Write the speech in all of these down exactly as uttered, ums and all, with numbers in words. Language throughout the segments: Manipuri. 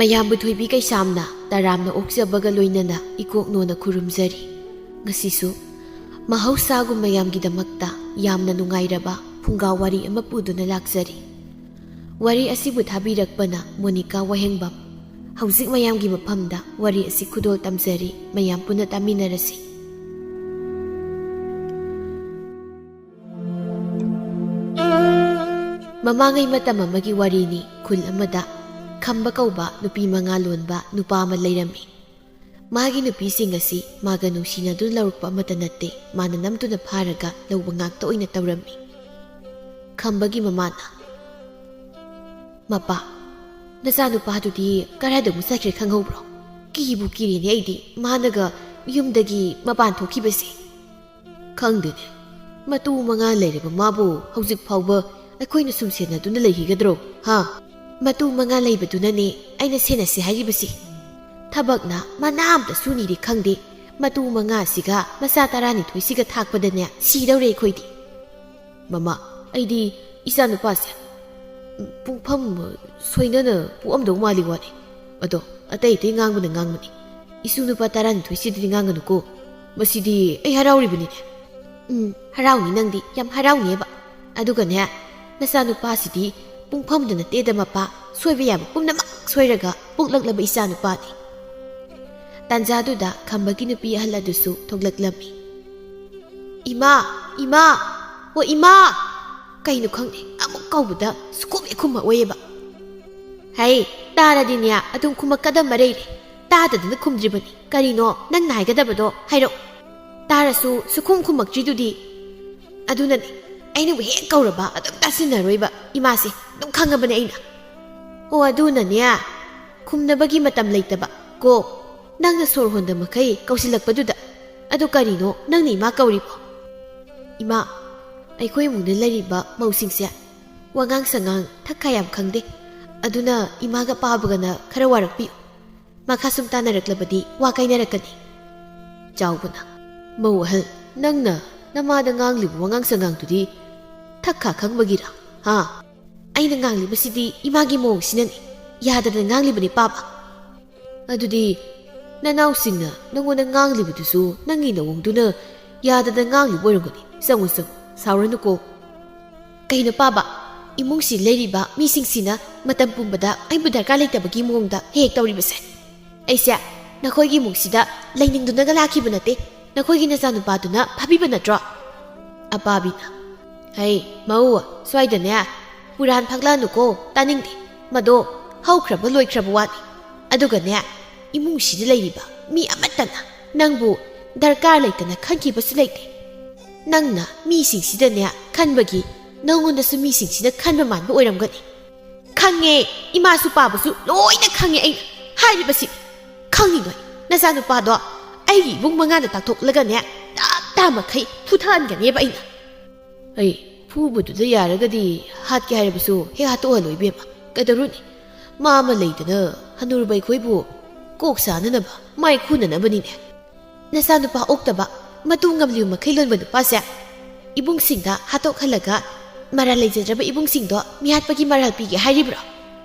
ꯑꯌꯥꯝꯕ ꯊꯣꯏꯕꯤ ꯀꯩꯁꯥꯝꯅ ꯇꯔꯥꯝꯅ ꯑꯣꯛꯆꯕꯒ ꯂꯣꯏꯅꯅ ꯏꯀꯣꯛꯅꯣꯅ ꯈꯨꯔꯨꯝꯖꯔꯤ꯫ ꯉꯁꯤꯁꯨ ꯃꯍꯧꯁꯥꯒꯨꯝ ꯃꯌꯥꯝꯒꯤꯗꯃꯛꯇ ꯌꯥꯝꯅ ꯅꯨꯡꯉꯥꯏꯔꯕ ꯐꯨꯡꯒꯥ ꯋꯥꯔꯤ ꯑꯃ ꯄꯨꯗꯨꯅ ꯂꯥꯛꯆꯔꯤ꯫ ꯋꯥꯔꯤ ꯑꯁꯤꯕꯨ ꯊꯥꯕꯤꯔꯛꯄꯅ ꯃꯣꯅꯤꯀꯥ ꯋꯥꯍꯦꯡꯕꯝ꯫ ꯍꯧꯖꯤꯛ ꯃꯌꯥꯝꯒꯤ ꯃꯐꯝꯗ ꯋꯥꯔꯤ ꯑꯁꯤ ꯈꯨꯗꯣꯜ ꯇꯝꯖꯔꯤ, ꯃꯌꯥꯝ ꯄꯨꯟꯅ ꯇꯥꯃꯤꯟꯅꯔꯁꯤ꯫ ꯃꯃꯥꯡꯉꯩ ꯃꯇꯝ ꯑꯃꯒꯤ ꯋꯥꯔꯤꯅꯤ꯫ ꯈꯨꯜ ꯑꯃꯗ ꯈꯝꯕ ꯀꯧꯕ ꯅꯨꯄꯤ ꯃꯉꯥ ꯂꯣꯟꯕ ꯅꯨꯄꯥ ꯑꯃ ꯂꯩꯔꯝꯃꯤ꯫ ꯃꯥꯒꯤ ꯅꯨꯄꯤꯁꯤꯡ ꯑꯁꯤ ꯃꯥꯒ ꯅꯨꯡꯁꯤꯅꯗꯨꯅ ꯂꯧꯔꯛꯄ ꯑꯃꯠꯇ ꯅꯠꯇꯦ, ꯃꯥꯅ ꯅꯝꯗꯨꯅ ꯐꯥꯔꯒ ꯂꯧꯕ ꯉꯥꯛꯇ ꯑꯣꯏꯅ ꯇꯧꯔꯝꯃꯤ꯫ ꯈꯝꯕꯒꯤ ꯃꯃꯥꯅ, "ꯃꯄꯥ, ꯅꯆꯥꯅꯨꯄꯥꯗꯨꯗꯤ ꯀꯗꯥꯏꯗ ꯑꯃꯨꯛ ꯆꯠꯈ꯭ꯔꯦ ꯈꯪꯍꯧꯕ꯭ꯔꯣ? ꯀꯤꯕꯨ ꯀꯤꯔꯦꯅꯦ ꯑꯩꯗꯤ, ꯃꯥꯅꯒ ꯌꯨꯝꯗꯒꯤ ꯃꯄꯥꯟ ꯊꯣꯛꯈꯤꯕꯁꯦ꯫ ꯈꯪꯗꯦꯅꯦ, ꯃꯇꯨ ꯃꯉꯥ ꯂꯩꯔꯕ ꯃꯥꯕꯨ ꯍꯧꯖꯤꯛ ꯐꯥꯎꯕ ꯑꯩꯈꯣꯏꯅ ꯁꯨꯝ ꯁꯦꯟꯅꯗꯨꯅ ꯂꯩꯈꯤꯒꯗ꯭ꯔꯣ, ꯍꯥ? ꯃꯇꯨ ꯃꯉꯥ ꯂꯩꯕꯗꯨꯅꯅꯦ ꯑꯩꯅ ꯁꯦꯟꯅꯁꯦ ꯍꯥꯏꯔꯤꯕꯁꯤ꯫ ꯊꯕꯛꯅ ꯃꯅꯥ ꯑꯝꯇ ꯁꯨꯅꯤꯗꯤ ꯈꯪꯗꯦ, ꯃꯇꯨ ꯃꯉꯥꯁꯤꯒ ꯃꯆꯥ ꯇꯔꯥꯅꯤꯊꯣꯏꯁꯤꯒ ꯊꯥꯛꯄꯗꯅꯦ ꯁꯤꯗꯧꯔꯦ ꯑꯩꯈꯣꯏꯗꯤ꯫" "ꯃꯃꯥ, ꯑꯩꯗꯤ ꯏꯆꯥ ꯅꯨꯄꯥꯁꯦ ꯄꯨꯡꯐꯝ ꯁꯣꯏꯅꯅ ꯄꯣꯛꯑꯝꯗꯧ ꯃꯥꯜꯂꯤ ꯋꯥꯅꯤ꯫ ꯑꯗꯣ ꯑꯇꯩ ꯑꯇꯩ ꯉꯥꯡꯕꯅ ꯉꯥꯡꯕꯅꯤ, ꯏꯁꯨ ꯅꯨꯄꯥ ꯇꯔꯥꯅꯤꯊꯣꯏꯁꯤꯗꯗꯤ ꯉꯥꯡꯒꯅꯨꯀꯣ꯫ ꯃꯁꯤꯗꯤ ꯑꯩ ꯍꯔꯥꯎꯔꯤꯕꯅꯤꯅꯦ꯫" "ꯎꯝ, ꯍꯔꯥꯎꯅꯤ, ꯅꯪꯗꯤ ꯌꯥꯝ ꯍꯔꯥꯎꯅꯤꯕ꯫ ꯑꯗꯨꯒꯅꯦ, ꯅꯆꯥꯅꯨꯄꯥꯁꯤꯗꯤ ꯄꯨꯡꯐꯝꯗ ꯅꯠꯇꯦꯗ ꯃꯄꯥ, ꯁꯣꯏꯕ ꯌꯥꯕ ꯄꯨꯝꯅꯃꯛ ꯁꯣꯏꯔꯒ ꯄꯣꯛꯂꯛꯂꯕ ꯏꯆꯥꯅꯨꯄꯥꯅꯤ꯫" ꯇꯥꯟꯖꯥꯗꯨꯗ ꯈꯝꯕꯒꯤ ꯅꯨꯄꯤ ꯑꯍꯜ ꯑꯗꯨꯁꯨ ꯊꯣꯛꯂꯛꯂꯝꯃꯤ꯫ "ꯏꯃꯥ! ꯏꯃꯥ! ꯑꯣ ꯏꯃꯥ!" ꯀꯩꯅꯣ ꯈꯪꯗꯦ, ꯑꯃꯨꯛ ꯀꯧꯕꯗ ꯁꯨꯈꯨꯝ ꯍꯦꯛ ꯈꯨꯝꯃꯛꯑꯣꯏꯌꯦꯕ꯫ "ꯍꯩ, ꯇꯥꯔꯗꯤꯅꯦ ꯑꯗꯨꯝ ꯈꯨꯝꯃꯛꯀꯗꯕ ꯃꯔꯩꯔꯦ꯫ ꯇꯥꯗꯗꯅ ꯈꯨꯝꯗ꯭ꯔꯤꯕꯅꯤ꯫ ꯀꯔꯤꯅꯣ ꯅꯪꯅ ꯍꯥꯏꯒꯗꯕꯗꯣ ꯍꯥꯏꯔꯛꯑꯣ꯫ ꯇꯥꯔꯁꯨ ꯁꯨꯈꯨꯝ ꯈꯨꯝꯃꯛꯇ꯭ꯔꯤꯗꯨꯗꯤ꯫ ꯑꯗꯨꯅꯅꯦ, ꯑꯩꯅꯕꯨ ꯍꯦꯛ ꯀꯧꯔꯕ ꯑꯗꯨꯝ ꯇꯥꯁꯤꯟꯅꯔꯣꯏꯕ ꯏꯃꯥꯁꯦ, ꯑꯗꯨꯝ ꯈꯪꯉꯕꯅꯦ ꯑꯩꯅ꯫ ꯑꯣ ꯑꯗꯨꯅꯅꯦ, ꯈꯨꯝꯅꯕꯒꯤ ꯃꯇꯝ ꯂꯩꯇꯕ ꯀꯣ, ꯅꯪꯅ ꯁꯣꯔ ꯍꯣꯟꯗ ꯃꯈꯩ ꯀꯧꯁꯤꯜꯂꯛꯄꯗꯨꯗ꯫ ꯑꯗꯨ ꯀꯔꯤꯅꯣ ꯅꯪꯅ ꯏꯃꯥ ꯀꯧꯔꯤꯕꯣ?" "ꯏꯃꯥ, ꯑꯩꯈꯣꯏ ꯏꯃꯨꯡꯗ ꯂꯩꯔꯤꯕ ꯃꯧꯁꯤꯡꯁꯦ ꯋꯥꯉꯥꯡ ꯁꯉꯥꯡ ꯊꯛ ꯈꯥ ꯌꯥꯝ ꯈꯪꯗꯦ꯫ ꯑꯗꯨꯅ ꯏꯃꯥꯒ ꯄꯥꯕꯒꯅ ꯈꯔ ꯋꯥꯔꯛꯄꯤꯌꯨ꯫ ꯃꯈꯥ ꯁꯨꯝ ꯇꯥꯅꯔꯛꯂꯕꯗꯤ ꯋꯥ ꯀꯥꯏꯅꯔꯛꯀꯅꯤ꯫" ꯆꯥꯎꯕꯅ, "ꯃꯧ ꯑꯍꯜ, ꯅꯪꯅ ꯅꯃꯥꯗ ꯉꯥꯡꯂꯤꯕ ꯋꯥꯉꯥꯡ ꯁꯉꯥꯡꯗꯨꯗꯤ ꯊꯛ ꯈꯥ ꯈꯪꯕꯒꯤꯔꯥ? ꯍꯥ?" "ꯑꯩꯅ ꯉꯥꯡꯂꯤꯕꯁꯤꯗꯤ ꯏꯃꯥꯒꯤ ꯃꯑꯣꯡꯁꯤꯅꯅꯤ꯫ ꯌꯥꯗꯗꯅ ꯉꯥꯡꯂꯤꯕꯅꯤ ꯄꯥꯕ꯫ ꯑꯗꯨꯗꯤ ꯅꯅꯥꯎꯁꯤꯡꯅ ꯅꯪꯉꯣꯟꯗ ꯉꯥꯡꯂꯤꯕꯗꯨꯁꯨ ꯅꯪꯒꯤ ꯅꯋꯣꯡꯗꯨꯅ ꯌꯥꯗꯗꯅ ꯉꯥꯡꯂꯤꯕ ꯑꯣꯏꯔꯝꯒꯅꯤ꯫ ꯆꯪꯉꯨ, ꯆꯪꯉꯨ, ꯁꯥꯎꯔꯅꯨꯀꯣ꯫ ꯀꯩꯅꯣ ꯄꯥꯕ, ꯏꯃꯨꯡꯁꯤ ꯂꯩꯔꯤꯕ ꯃꯤꯁꯤꯡꯁꯤꯅ ꯃꯇꯝ ꯄꯨꯝꯕꯗ ꯑꯩꯕꯨ ꯗꯔꯀꯥꯔ ꯂꯩꯇꯕꯒꯤ ꯃꯑꯣꯡꯗ ꯍꯦꯛ ꯍꯦꯛ ꯇꯧꯔꯤꯕꯁꯦ? ꯑꯩꯁꯦ ꯅꯈꯣꯏꯒꯤ ꯏꯃꯨꯡꯁꯤꯗ ꯂꯩꯅꯤꯡꯗꯨꯅꯒ ꯂꯥꯛꯈꯤꯕ ꯅꯠꯇꯦ, ꯅꯈꯣꯏꯒꯤ ꯅꯆꯥꯅꯨꯄꯥꯗꯨꯅ ꯐꯥꯕꯤꯕ ꯅꯠꯇ꯭ꯔꯣ? ꯑꯄꯥꯕꯤꯅ, "ꯍꯩ, ꯃꯧ, ꯁ꯭ꯋꯥꯏꯗꯅꯦ ꯄꯨꯔꯥꯟ ꯐꯥꯛꯂꯛꯑꯅꯨꯀꯣ, ꯇꯥꯅꯤꯡꯗꯦ꯫ ꯃꯗꯣ ꯍꯧꯈ꯭ꯔꯕ ꯂꯣꯏꯈ꯭ꯔꯕ ꯋꯥꯅꯤ꯫ ꯑꯗꯨꯒꯅꯦ, ꯏꯃꯨꯡꯁꯤꯗ ꯂꯩꯔꯤꯕ ꯃꯤ ꯑꯃꯠꯇꯅ ꯅꯪꯕꯨ ꯗꯔꯀꯥꯔ ꯂꯩꯇꯅ ꯈꯟꯈꯤꯕꯁꯨ ꯂꯩꯇꯦ꯫ ꯅꯪꯅ ꯃꯤꯁꯤꯡꯁꯤꯗꯅꯦ ꯈꯟꯕꯒꯤ ꯅꯪꯉꯣꯟꯗꯁꯨ ꯃꯤꯁꯤꯡꯁꯤꯅ ꯈꯟꯕ ꯃꯥꯟꯕ ꯑꯣꯏꯔꯝꯒꯅꯤ꯫ ꯈꯪꯉꯦ, ꯏꯃꯥꯁꯨ ꯄꯥꯕꯁꯨ ꯂꯣꯏꯅ ꯈꯪꯉꯦ ꯑꯩꯅ ꯍꯥꯏꯔꯤꯕꯁꯤ꯫ ꯈꯪꯉꯤ ꯅꯣꯏ, ꯅꯆꯥꯅꯨꯄꯥꯗꯣ ꯑꯩꯒꯤ ꯏꯕꯨꯡ ꯃꯉꯥꯗ ꯇꯥꯛꯊꯣꯛꯂꯒꯅꯦ, ꯇꯞ ꯇꯥ ꯃꯈꯩ ꯐꯨꯊꯍꯟꯒꯅꯦꯕ ꯑꯩꯅ꯫ ꯑꯩ ꯐꯨꯕꯗꯨꯗ ꯌꯥꯔꯒꯗꯤ ꯍꯥꯠꯀꯦ ꯍꯥꯏꯔꯕꯁꯨ ꯍꯦꯛ ꯍꯥꯠꯇꯣꯛꯍꯜꯂꯣ ꯏꯕꯦꯝꯃ꯫ ꯀꯩꯗꯧꯔꯨꯅꯤ? ꯃꯥ ꯑꯃ ꯂꯩꯗꯅ ꯍꯅꯨꯔꯕ ꯑꯩꯈꯣꯏꯕꯨ ꯀꯣꯛ ꯁꯥꯅꯅꯕ, ꯃꯥꯏ ꯈꯨꯅꯅꯕꯅꯤꯅꯦ꯫ ꯅꯆꯥꯅꯨꯄꯥ ꯑꯣꯛꯇꯕ, ꯃꯇꯨ ꯉꯝꯂꯤꯕ ꯃꯈꯩ ꯂꯣꯟꯕ ꯅꯨꯄꯥꯁꯦ ꯏꯕꯨꯡꯁꯤꯡꯗ ꯍꯥꯠꯇꯣꯛꯍꯜꯂꯒ ꯃꯔꯥꯜ ꯂꯩꯖꯗ꯭ꯔꯕ ꯏꯕꯨꯡꯁꯤꯡꯗꯣ ꯃꯤꯍꯥꯠꯄꯒꯤ ꯃꯔꯥꯜ ꯄꯤꯒꯦ ꯍꯥꯏꯔꯤꯕ꯭ꯔꯣ?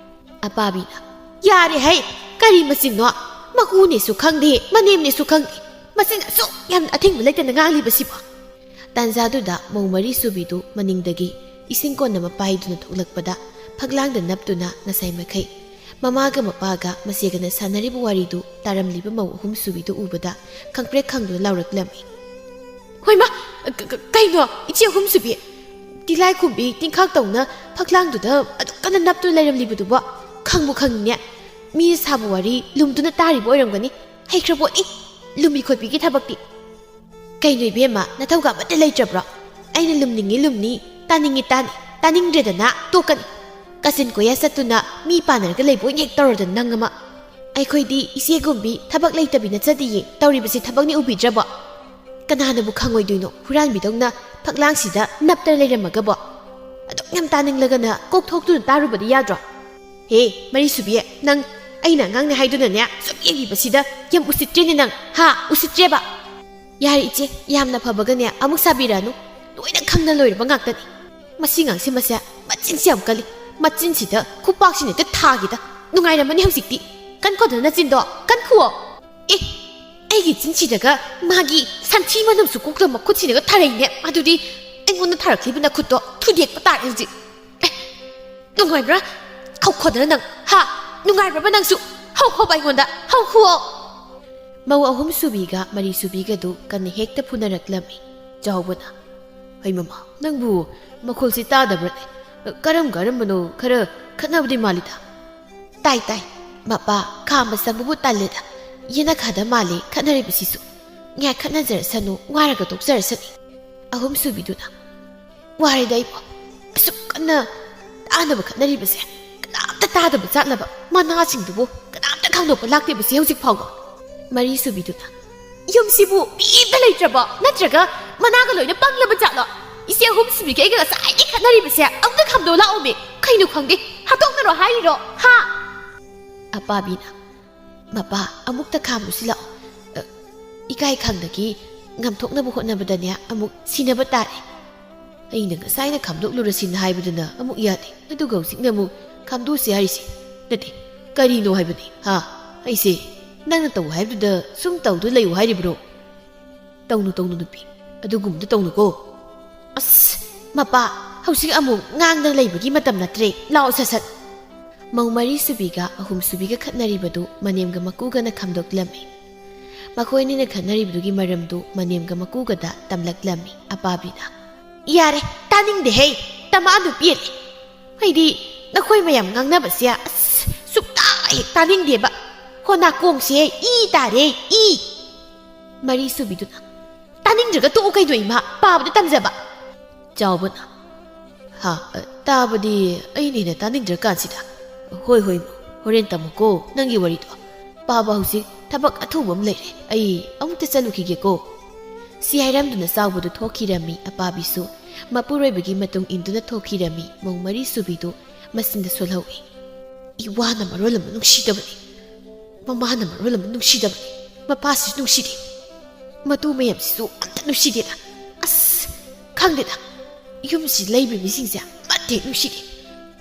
ꯑꯄꯥꯕꯤꯅ, "ꯌꯥꯔꯦ ꯍꯩ! ꯀꯔꯤ ꯃꯆꯤꯟꯅꯣ? ꯃꯀꯨꯅꯦꯁꯨ ꯈꯪꯗꯦ, ꯃꯅꯦꯝꯅꯦꯁꯨ ꯈꯪꯗꯦ꯫ ꯃꯆꯤꯟ ꯑꯁꯨꯛ ꯌꯥꯝꯅ ꯑꯊꯤꯡꯕ ꯂꯩꯇꯅ ꯉꯥꯡꯂꯤꯕꯁꯤꯕꯣ?" ꯇꯥꯟꯖꯥꯗꯨꯗ ꯃꯧ ꯃꯔꯤ ꯁꯨꯕꯤꯗꯨ ꯃꯅꯤꯡꯗꯒꯤ ꯏꯁꯤꯡ ꯀꯣꯟ ꯑꯃ ꯄꯥꯏꯗꯨꯅ ꯊꯣꯛꯂꯛꯄꯗ ꯐꯛꯂꯥꯡꯗ ꯅꯞꯇꯨꯅ ꯉꯁꯥꯏ ꯃꯈꯩ ꯃꯃꯥꯒ ꯃꯄꯥꯒ ꯃꯆꯦꯒꯅ ꯁꯥꯟꯅꯔꯤꯕ ꯋꯥꯔꯤꯗꯨ ꯇꯥꯔꯝꯂꯤꯕ ꯃꯧ ꯑꯍꯨꯝ ꯁꯨꯕꯤꯗꯨ ꯎꯕꯗ ꯈꯪꯄ꯭ꯔꯦꯛ ꯈꯪꯗꯨꯅ ꯂꯥꯎꯔꯛꯂꯝꯃꯤ꯫ "ꯍꯣꯏꯃ! ꯀ-, ꯀ-, ꯀꯩꯅꯣ? ꯏꯆꯦ ꯑꯍꯨꯝ ꯁꯨꯕꯤ? ꯇꯤꯂꯥꯏꯈꯨꯝꯕꯤ ꯇꯤꯡꯈꯥꯛ ꯇꯧꯅ ꯐꯛꯂꯥꯡꯗꯨꯗ ꯑꯗꯨꯛ ꯀꯟꯅ ꯅꯞꯇꯨꯅ ꯂꯩꯔꯝꯂꯤꯕꯗꯨꯕꯣ? ꯈꯪꯕꯨ ꯈꯪꯉꯤꯅꯦ꯫ ꯃꯤꯅ ꯁꯥꯕ ꯋꯥꯔꯤ ꯂꯨꯝꯗꯨꯅ ꯇꯥꯔꯤꯕ ꯑꯣꯏꯔꯝꯒꯅꯤ꯫ ꯍꯩꯈ꯭ꯔ ꯄꯣꯠꯅꯤ꯫ ꯂꯨꯝꯃꯤ ꯈꯣꯠꯄꯤꯒꯤ ꯊꯕꯛꯇꯤ꯫" "ꯀꯩꯅꯣ ꯏꯕꯦꯝꯃ, ꯅꯊꯧꯒ ꯑꯃꯠꯇ ꯂꯩꯇ꯭ꯔꯕ꯭ꯔꯣ? ꯑꯩꯅ ꯂꯨꯝꯅꯤꯡꯉꯤ ꯂꯨꯝꯅꯤ, ꯇꯥꯅꯤꯡꯉꯤ ꯇꯥꯅꯤ, ꯇꯥꯅꯤꯡꯗ꯭ꯔꯦꯗꯅ ꯇꯣꯛꯀꯅꯤ꯫ ꯀꯥꯆꯤꯟ ꯀꯣꯏꯌꯥ ꯆꯠꯇꯨꯅ ꯃꯤ ꯄꯥꯟꯅꯔꯒ ꯂꯩꯕ ꯑꯣꯏꯅ ꯍꯦꯛ ꯇꯧꯔꯗꯅ ꯅꯪ ꯑꯃ꯫ ꯑꯩꯈꯣꯏꯗꯤ ꯏꯆꯦꯒꯨꯝꯕꯤ ꯊꯕꯛ ꯂꯩꯇꯕꯤ ꯅꯠꯆꯗꯤꯌꯦ, ꯇꯧꯔꯤꯕꯁꯤ ꯊꯕꯛꯅꯤ ꯎꯕꯤꯗ꯭ꯔꯕꯣ? ꯀꯅꯥꯅꯕꯨ ꯈꯪꯉꯣꯏꯗꯣꯏꯅꯣ ꯍꯨꯔꯥꯟꯕꯤꯗꯧꯅ ꯐꯛꯂꯥꯡꯁꯤꯗ ꯅꯞꯇꯅ ꯂꯩꯔꯝꯃꯒꯕꯣ? ꯑꯗꯨꯛ ꯌꯥꯝ ꯇꯥꯅꯤꯡꯂꯒꯅ ꯀꯣꯛ ꯊꯣꯛꯇꯨꯅ ꯇꯥꯔꯨꯕꯗꯤ ꯌꯥꯗ꯭ꯔꯣ?" "ꯍꯦ, ꯃꯔꯤ ꯁꯨꯕꯤ, ꯅꯪ ꯑꯩꯅ ꯑꯉꯥꯡꯅꯦ ꯍꯥꯏꯗꯨꯅꯅꯦ ꯁꯨꯝ ꯌꯦꯡꯕꯤꯕꯁꯤꯗ ꯌꯥꯝ ꯎꯁꯤꯠꯇ꯭ꯔꯦꯅꯦ ꯅꯪ, ꯍꯥ? ꯎꯁꯤꯠꯇ꯭ꯔꯦꯕ?" "ꯌꯥꯔꯦ ꯏꯆꯦ, ꯌꯥꯝꯅ ꯐꯕꯒꯅꯦ ꯑꯃꯨꯛ ꯁꯥꯕꯤꯔꯛꯑꯅꯨ꯫ ꯂꯣꯏꯅ ꯈꯪꯅ ꯂꯣꯏꯔꯕ ꯉꯥꯛꯇꯅꯤ꯫ ꯃꯁꯤ ꯉꯥꯡꯁꯤ ꯃꯁꯦ ꯃꯆꯤꯟꯁꯤ ꯌꯥꯝ ꯀꯜꯂꯤ꯫ ꯃꯆꯤꯟꯁꯤꯗ ꯈꯨꯄꯥꯛꯁꯤꯅ ꯍꯦꯛꯇ ꯊꯥꯒꯦꯗ꯫ ꯅꯨꯡꯉꯥꯏꯔꯝꯃꯅꯤ ꯍꯧꯖꯤꯛꯇꯤ꯫ ꯀꯟꯈꯣꯗꯅ ꯅꯆꯤꯟꯗꯣ, ꯀꯟꯈꯨꯑꯣ꯫ ꯑꯦ, ꯑꯩꯒꯤ ꯆꯤꯟꯁꯤꯗꯒ ꯃꯥꯒꯤ ꯁꯟꯊꯤ ꯃꯅꯝꯁꯨ ꯀꯣꯛꯇ ꯃꯈꯨꯠꯁꯤꯅꯒ ꯊꯥꯔꯛꯏꯅꯦ꯫ ꯑꯗꯨꯗꯤ ꯑꯩꯉꯣꯟꯗ ꯊꯥꯔꯛꯈꯤꯕ ꯅꯈꯨꯠꯇꯣ ꯊꯨꯗꯦꯛꯄ ꯇꯥꯔꯦ ꯍꯧꯖꯤꯛ꯫ ꯑꯦ, ꯅꯨꯡꯉꯥꯏꯕ꯭ꯔꯥ? ꯍꯧꯈꯣꯗꯅ ꯅꯪ, ꯍꯥ? ꯅꯨꯡꯉꯥꯏꯕ꯭ꯔꯕ ꯅꯪꯁꯨ? ꯍꯧꯈꯣꯕ ꯑꯩꯉꯣꯟꯗ, ꯍꯧꯈꯨꯑꯣ꯫ ꯃꯧ ꯑꯍꯨꯝ ꯁꯨꯕꯤꯒ ꯃꯔꯤ ꯁꯨꯕꯤꯒꯗꯨ ꯀꯟꯅ ꯍꯦꯛꯇ ꯐꯨꯅꯔꯛꯂꯝꯃꯤ꯫ ꯆꯥꯎꯕꯅ, "ꯍꯩ ꯃꯃꯥ, ꯅꯪꯕꯨ ꯃꯈꯣꯜꯁꯤ ꯇꯥꯗꯕ꯭ꯔꯅꯦ? ꯀꯔꯝ ꯀꯔꯝꯕꯅꯣ ꯈꯔ ꯈꯠꯅꯕꯗꯤ ꯃꯥꯜꯂꯤꯗ?" "ꯇꯥꯏ, ꯇꯥꯏ꯫ ꯃꯄꯥ, ꯈꯥꯝꯕ ꯆꯪꯕꯕꯨ ꯇꯜꯂꯦꯗ꯫ ꯌꯦꯅꯈꯥꯗ ꯃꯥꯜꯂꯤ ꯈꯠꯅꯔꯤꯕꯁꯤꯁꯨ꯫ ꯉꯥꯏ ꯈꯠꯅꯖꯔꯁꯅꯨ, ꯋꯥꯔꯒ ꯇꯣꯛꯆꯔꯁꯅꯤ꯫" ꯑꯍꯨꯝ ꯁꯨꯕꯤꯗꯨꯅ, "ꯋꯥꯔꯦꯗ ꯑꯩꯕꯨ꯫ ꯑꯁꯨꯛ ꯀꯟꯅ ꯇꯥꯅꯕ ꯈꯠꯅꯔꯤꯕꯁꯦ ꯀꯅꯥꯝꯇ ꯇꯥꯗꯕ ꯆꯥꯠꯂꯕ? ꯃꯅꯥꯁꯤꯡꯗꯨꯕꯨ ꯀꯅꯥꯝꯇ ꯈꯪꯗꯣꯛꯄ ꯂꯥꯛꯇꯦꯕꯁꯦ ꯍꯧꯖꯤꯛ ꯐꯥꯎꯕ?" ꯃꯔꯤ ꯁꯨꯕꯤꯗꯨꯅ, "ꯌꯨꯝꯁꯤꯕꯨ ꯃꯤ ꯑꯝꯇ ꯂꯩꯇ꯭ꯔꯕꯣ? ꯅꯠꯇ꯭ꯔꯒ ꯃꯅꯥꯒ ꯂꯣꯏꯅ ꯄꯪꯂꯕ ꯖꯥꯠꯂꯣ? ꯏꯆꯦ ꯑꯍꯨꯝ ꯁꯨꯕꯤꯒ ꯑꯩꯒ ꯉꯁꯥꯏꯗꯒꯤ ꯈꯠꯅꯔꯤꯕꯁꯦ ꯑꯝꯇ ꯈꯥꯝꯗꯣꯛ ꯂꯥꯛꯑꯣꯃꯤ꯫ ꯀꯩꯅꯣ ꯈꯪꯗꯦ, ꯍꯥꯠꯇꯣꯛꯅꯔꯣ ꯍꯥꯏꯔꯤꯔꯣ? ꯍꯥ?" ꯑꯄꯥꯕꯤꯅ, "ꯃꯄꯥ, ꯑꯃꯨꯛꯇ ꯈꯥꯝꯂꯨꯁꯤ ꯂꯥꯛꯑꯣ꯫ ꯑ, ꯏꯀꯥꯏ ꯈꯪꯗꯒꯤ ꯉꯝꯊꯣꯛꯅꯕ ꯍꯣꯠꯅꯕꯗꯅꯦ ꯑꯃꯨꯛ ꯁꯤꯅꯕ ꯇꯥꯔꯦ꯫ ꯑꯩꯅ ꯉꯁꯥꯏꯅ ꯈꯥꯝꯗꯣꯛꯂꯨꯔꯁꯤꯅ ꯍꯥꯏꯕꯗꯨꯅ ꯑꯃꯨꯛ ꯌꯥꯗꯦ, ꯑꯗꯨꯒ ꯍꯧꯖꯤꯛꯅ ꯑꯃꯨꯛ ꯈꯥꯝꯗꯣꯛꯁꯤ ꯍꯥꯏꯔꯤꯁꯤ꯫ ꯅꯠꯇꯦ, ꯀꯔꯤꯅꯣ ꯍꯥꯏꯕꯅꯤ, ꯍꯥ? ꯑꯩꯁꯦ ꯅꯪꯅ ꯇꯧ ꯍꯥꯏꯕꯗꯨꯗ ꯁꯨꯝ ꯇꯧꯗꯨ ꯂꯩꯌꯨ ꯍꯥꯏꯔꯤꯕ꯭ꯔꯣ? ꯇꯧꯅꯨ, ꯇꯧꯅꯨ ꯅꯨꯄꯤ, ꯑꯗꯨꯒꯨꯝꯕꯗꯨ ꯇꯧꯅꯨꯀꯣ꯫" "ꯑꯁ, ꯃꯄꯥ, ꯍꯧꯖꯤꯛ ꯑꯃꯨꯛ ꯉꯥꯡꯗꯅ ꯂꯩꯕꯒꯤ ꯃꯇꯝ ꯅꯠꯇ꯭ꯔꯦ꯫ ꯂꯥꯛꯑꯣ ꯁꯠ ꯁꯠ꯫" ꯃꯧ ꯃꯔꯤ ꯁꯨꯕꯤꯒ ꯑꯍꯨꯝ ꯁꯨꯕꯤꯒ ꯈꯠꯅꯔꯤꯕꯗꯨ ꯃꯅꯦꯝꯒ ꯃꯀꯨꯒꯅ ꯈꯥꯝꯗꯣꯛꯂꯝꯃꯤ꯫ ꯃꯈꯣꯏ ꯑꯅꯤꯅ ꯈꯠꯅꯔꯤꯕꯗꯨꯒꯤ ꯃꯔꯝꯗꯨ ꯃꯅꯦꯝꯒ ꯃꯀꯨꯒꯗ ꯇꯝꯂꯛꯂꯝꯃꯤ꯫ ꯑꯄꯥꯕꯤꯅ, "ꯌꯥꯔꯦ, ꯇꯥꯅꯤꯡꯗꯦꯍꯦ꯫ ꯇꯝꯃꯛꯑꯅꯨ, ꯄꯦꯜꯂꯦ꯫ ꯑꯩꯗꯤ ꯅꯈꯣꯏ ꯃꯌꯥꯝ ꯉꯥꯡꯅꯕꯁꯦ, ꯑꯁ, ꯁꯨꯛꯇꯥ ꯍꯦꯛ ꯇꯥꯅꯤꯡꯗꯦꯕ꯫ ꯍꯣ, ꯅꯥꯀꯣꯡꯁꯦ ꯏ ꯇꯥꯔꯦ, ꯏ꯫" ꯃꯔꯤ ꯁꯨꯕꯤꯗꯨꯅ, "ꯇꯥꯅꯤꯡꯗ꯭ꯔꯒ ꯇꯣꯛꯎ ꯀꯩꯅꯣ, ꯏꯃꯥ, ꯄꯥꯕꯗ ꯇꯝꯖꯕ꯫" ꯆꯥꯎꯕꯅ, "ꯍꯥ, ꯇꯥꯕꯗꯤ ꯑꯩꯅ ꯍꯦꯟꯅ ꯇꯥꯅꯤꯡꯗ꯭ꯔꯀꯥꯟꯁꯤꯗ꯫ ꯍꯣꯏ, ꯍꯣꯏ, ꯍꯣꯔꯦꯟ ꯇꯝꯃꯨꯀꯣ ꯅꯪꯒꯤ ꯋꯥꯔꯤꯗꯣ꯫ ꯄꯥꯕ ꯍꯧꯖꯤꯛ ꯊꯕꯛ ꯑꯊꯨꯕ ꯑꯃ ꯂꯩꯔꯦ, ꯑꯩ ꯑꯃꯨꯛꯇ ꯆꯠꯂꯨꯈꯤꯒꯦꯀꯣ꯫" ꯁꯤ ꯍꯥꯏꯔꯝꯗꯨꯅ ꯆꯥꯎꯕꯗꯨ ꯊꯣꯛꯈꯤꯔꯝꯃꯤ꯫ ꯑꯄꯥꯕꯤꯁꯨ ꯃꯄꯨꯔꯣꯏꯕꯒꯤ ꯃꯇꯨꯡ ꯏꯟꯗꯨꯅ ꯊꯣꯛꯈꯤꯔꯝꯃꯤ꯫ ꯃꯧ ꯃꯔꯤ ꯁꯨꯕꯤꯗꯨ ꯃꯆꯤꯟꯗ ꯁꯣꯜꯍꯧꯏ꯫ "ꯏꯋꯥꯅ ꯃꯔꯣꯜ ꯑꯃ ꯅꯨꯡꯁꯤꯗꯕꯅꯤ, ꯃꯃꯥꯅ ꯃꯔꯣꯜ ꯑꯃ ꯅꯨꯡꯁꯤꯗꯕꯅꯤ, ꯃꯄꯥꯁꯤꯁꯨ ꯅꯨꯡꯁꯤꯗꯦ꯫ ꯃꯇꯨ ꯃꯌꯥꯝꯁꯤꯁꯨ ꯑꯝꯇ ꯅꯨꯡꯁꯤꯗꯦꯗ꯫ ꯑꯁ, ꯈꯪꯗꯦꯗ, ꯌꯨꯝꯁꯤ ꯂꯩꯕ ꯃꯤꯁꯤꯡꯁꯦ ꯑꯃꯠꯇ ꯍꯦꯛ ꯅꯨꯡꯁꯤꯗꯦ꯫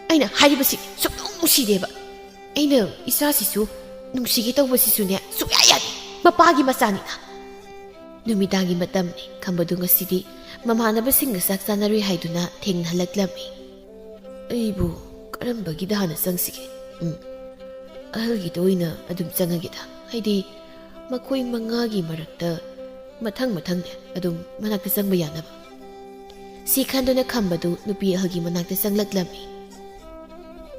ꯑꯩꯅ ꯍꯥꯏꯔꯤꯕꯁꯤ ꯁꯨꯛꯅꯨꯡ ꯅꯨꯡꯁꯤꯗꯦꯕ꯫ ꯑꯩꯅ ꯏꯆꯥꯁꯤꯁꯨ ꯅꯨꯡꯁꯤꯒꯦ ꯇꯧꯕꯁꯤꯁꯨꯅꯦ, ꯁꯨꯛꯌꯥ ꯌꯥꯗꯦ꯫ ꯃꯄꯥꯒꯤ ꯃꯆꯥꯅꯤꯅ꯫ ꯅꯨꯃꯤꯗꯥꯡꯒꯤ ꯃꯇꯝꯅꯤ꯫ ꯈꯝꯕꯗꯨ ꯉꯁꯤꯗꯤ ꯃꯃꯥꯟꯅꯕꯁꯤꯡꯒ ꯆꯥꯛ ꯆꯥꯅꯔꯨꯏ ꯍꯥꯏꯗꯨꯅ ꯊꯦꯡꯅ ꯍꯜꯂꯛꯂꯝꯃꯤ꯫ ꯑꯩꯕꯨ ꯀꯔꯝꯕꯒꯤꯗ ꯍꯥꯟꯅ ꯆꯪꯁꯤꯒꯦ? ꯎꯝ, ꯑꯍꯜꯒꯤꯗ ꯑꯣꯏꯅ ꯑꯗꯨꯝ ꯆꯪꯉꯒꯦꯗ꯫ ꯍꯥꯏꯗꯤ, ꯃꯈꯣꯏ ꯃꯉꯥꯒꯤ ꯃꯔꯛꯇ ꯃꯊꯪ ꯃꯊꯪꯅꯦ ꯑꯗꯨꯝ ꯃꯅꯥꯛꯇ ꯆꯪꯕ ꯌꯥꯅꯕ꯫ ꯁꯤ ꯈꯟꯗꯨꯅ ꯈꯝꯕꯗꯨ ꯅꯨꯄꯤ ꯑꯍꯜꯒꯤ ꯃꯅꯥꯛꯇ ꯆꯪꯂꯛꯂꯝꯃꯤ꯫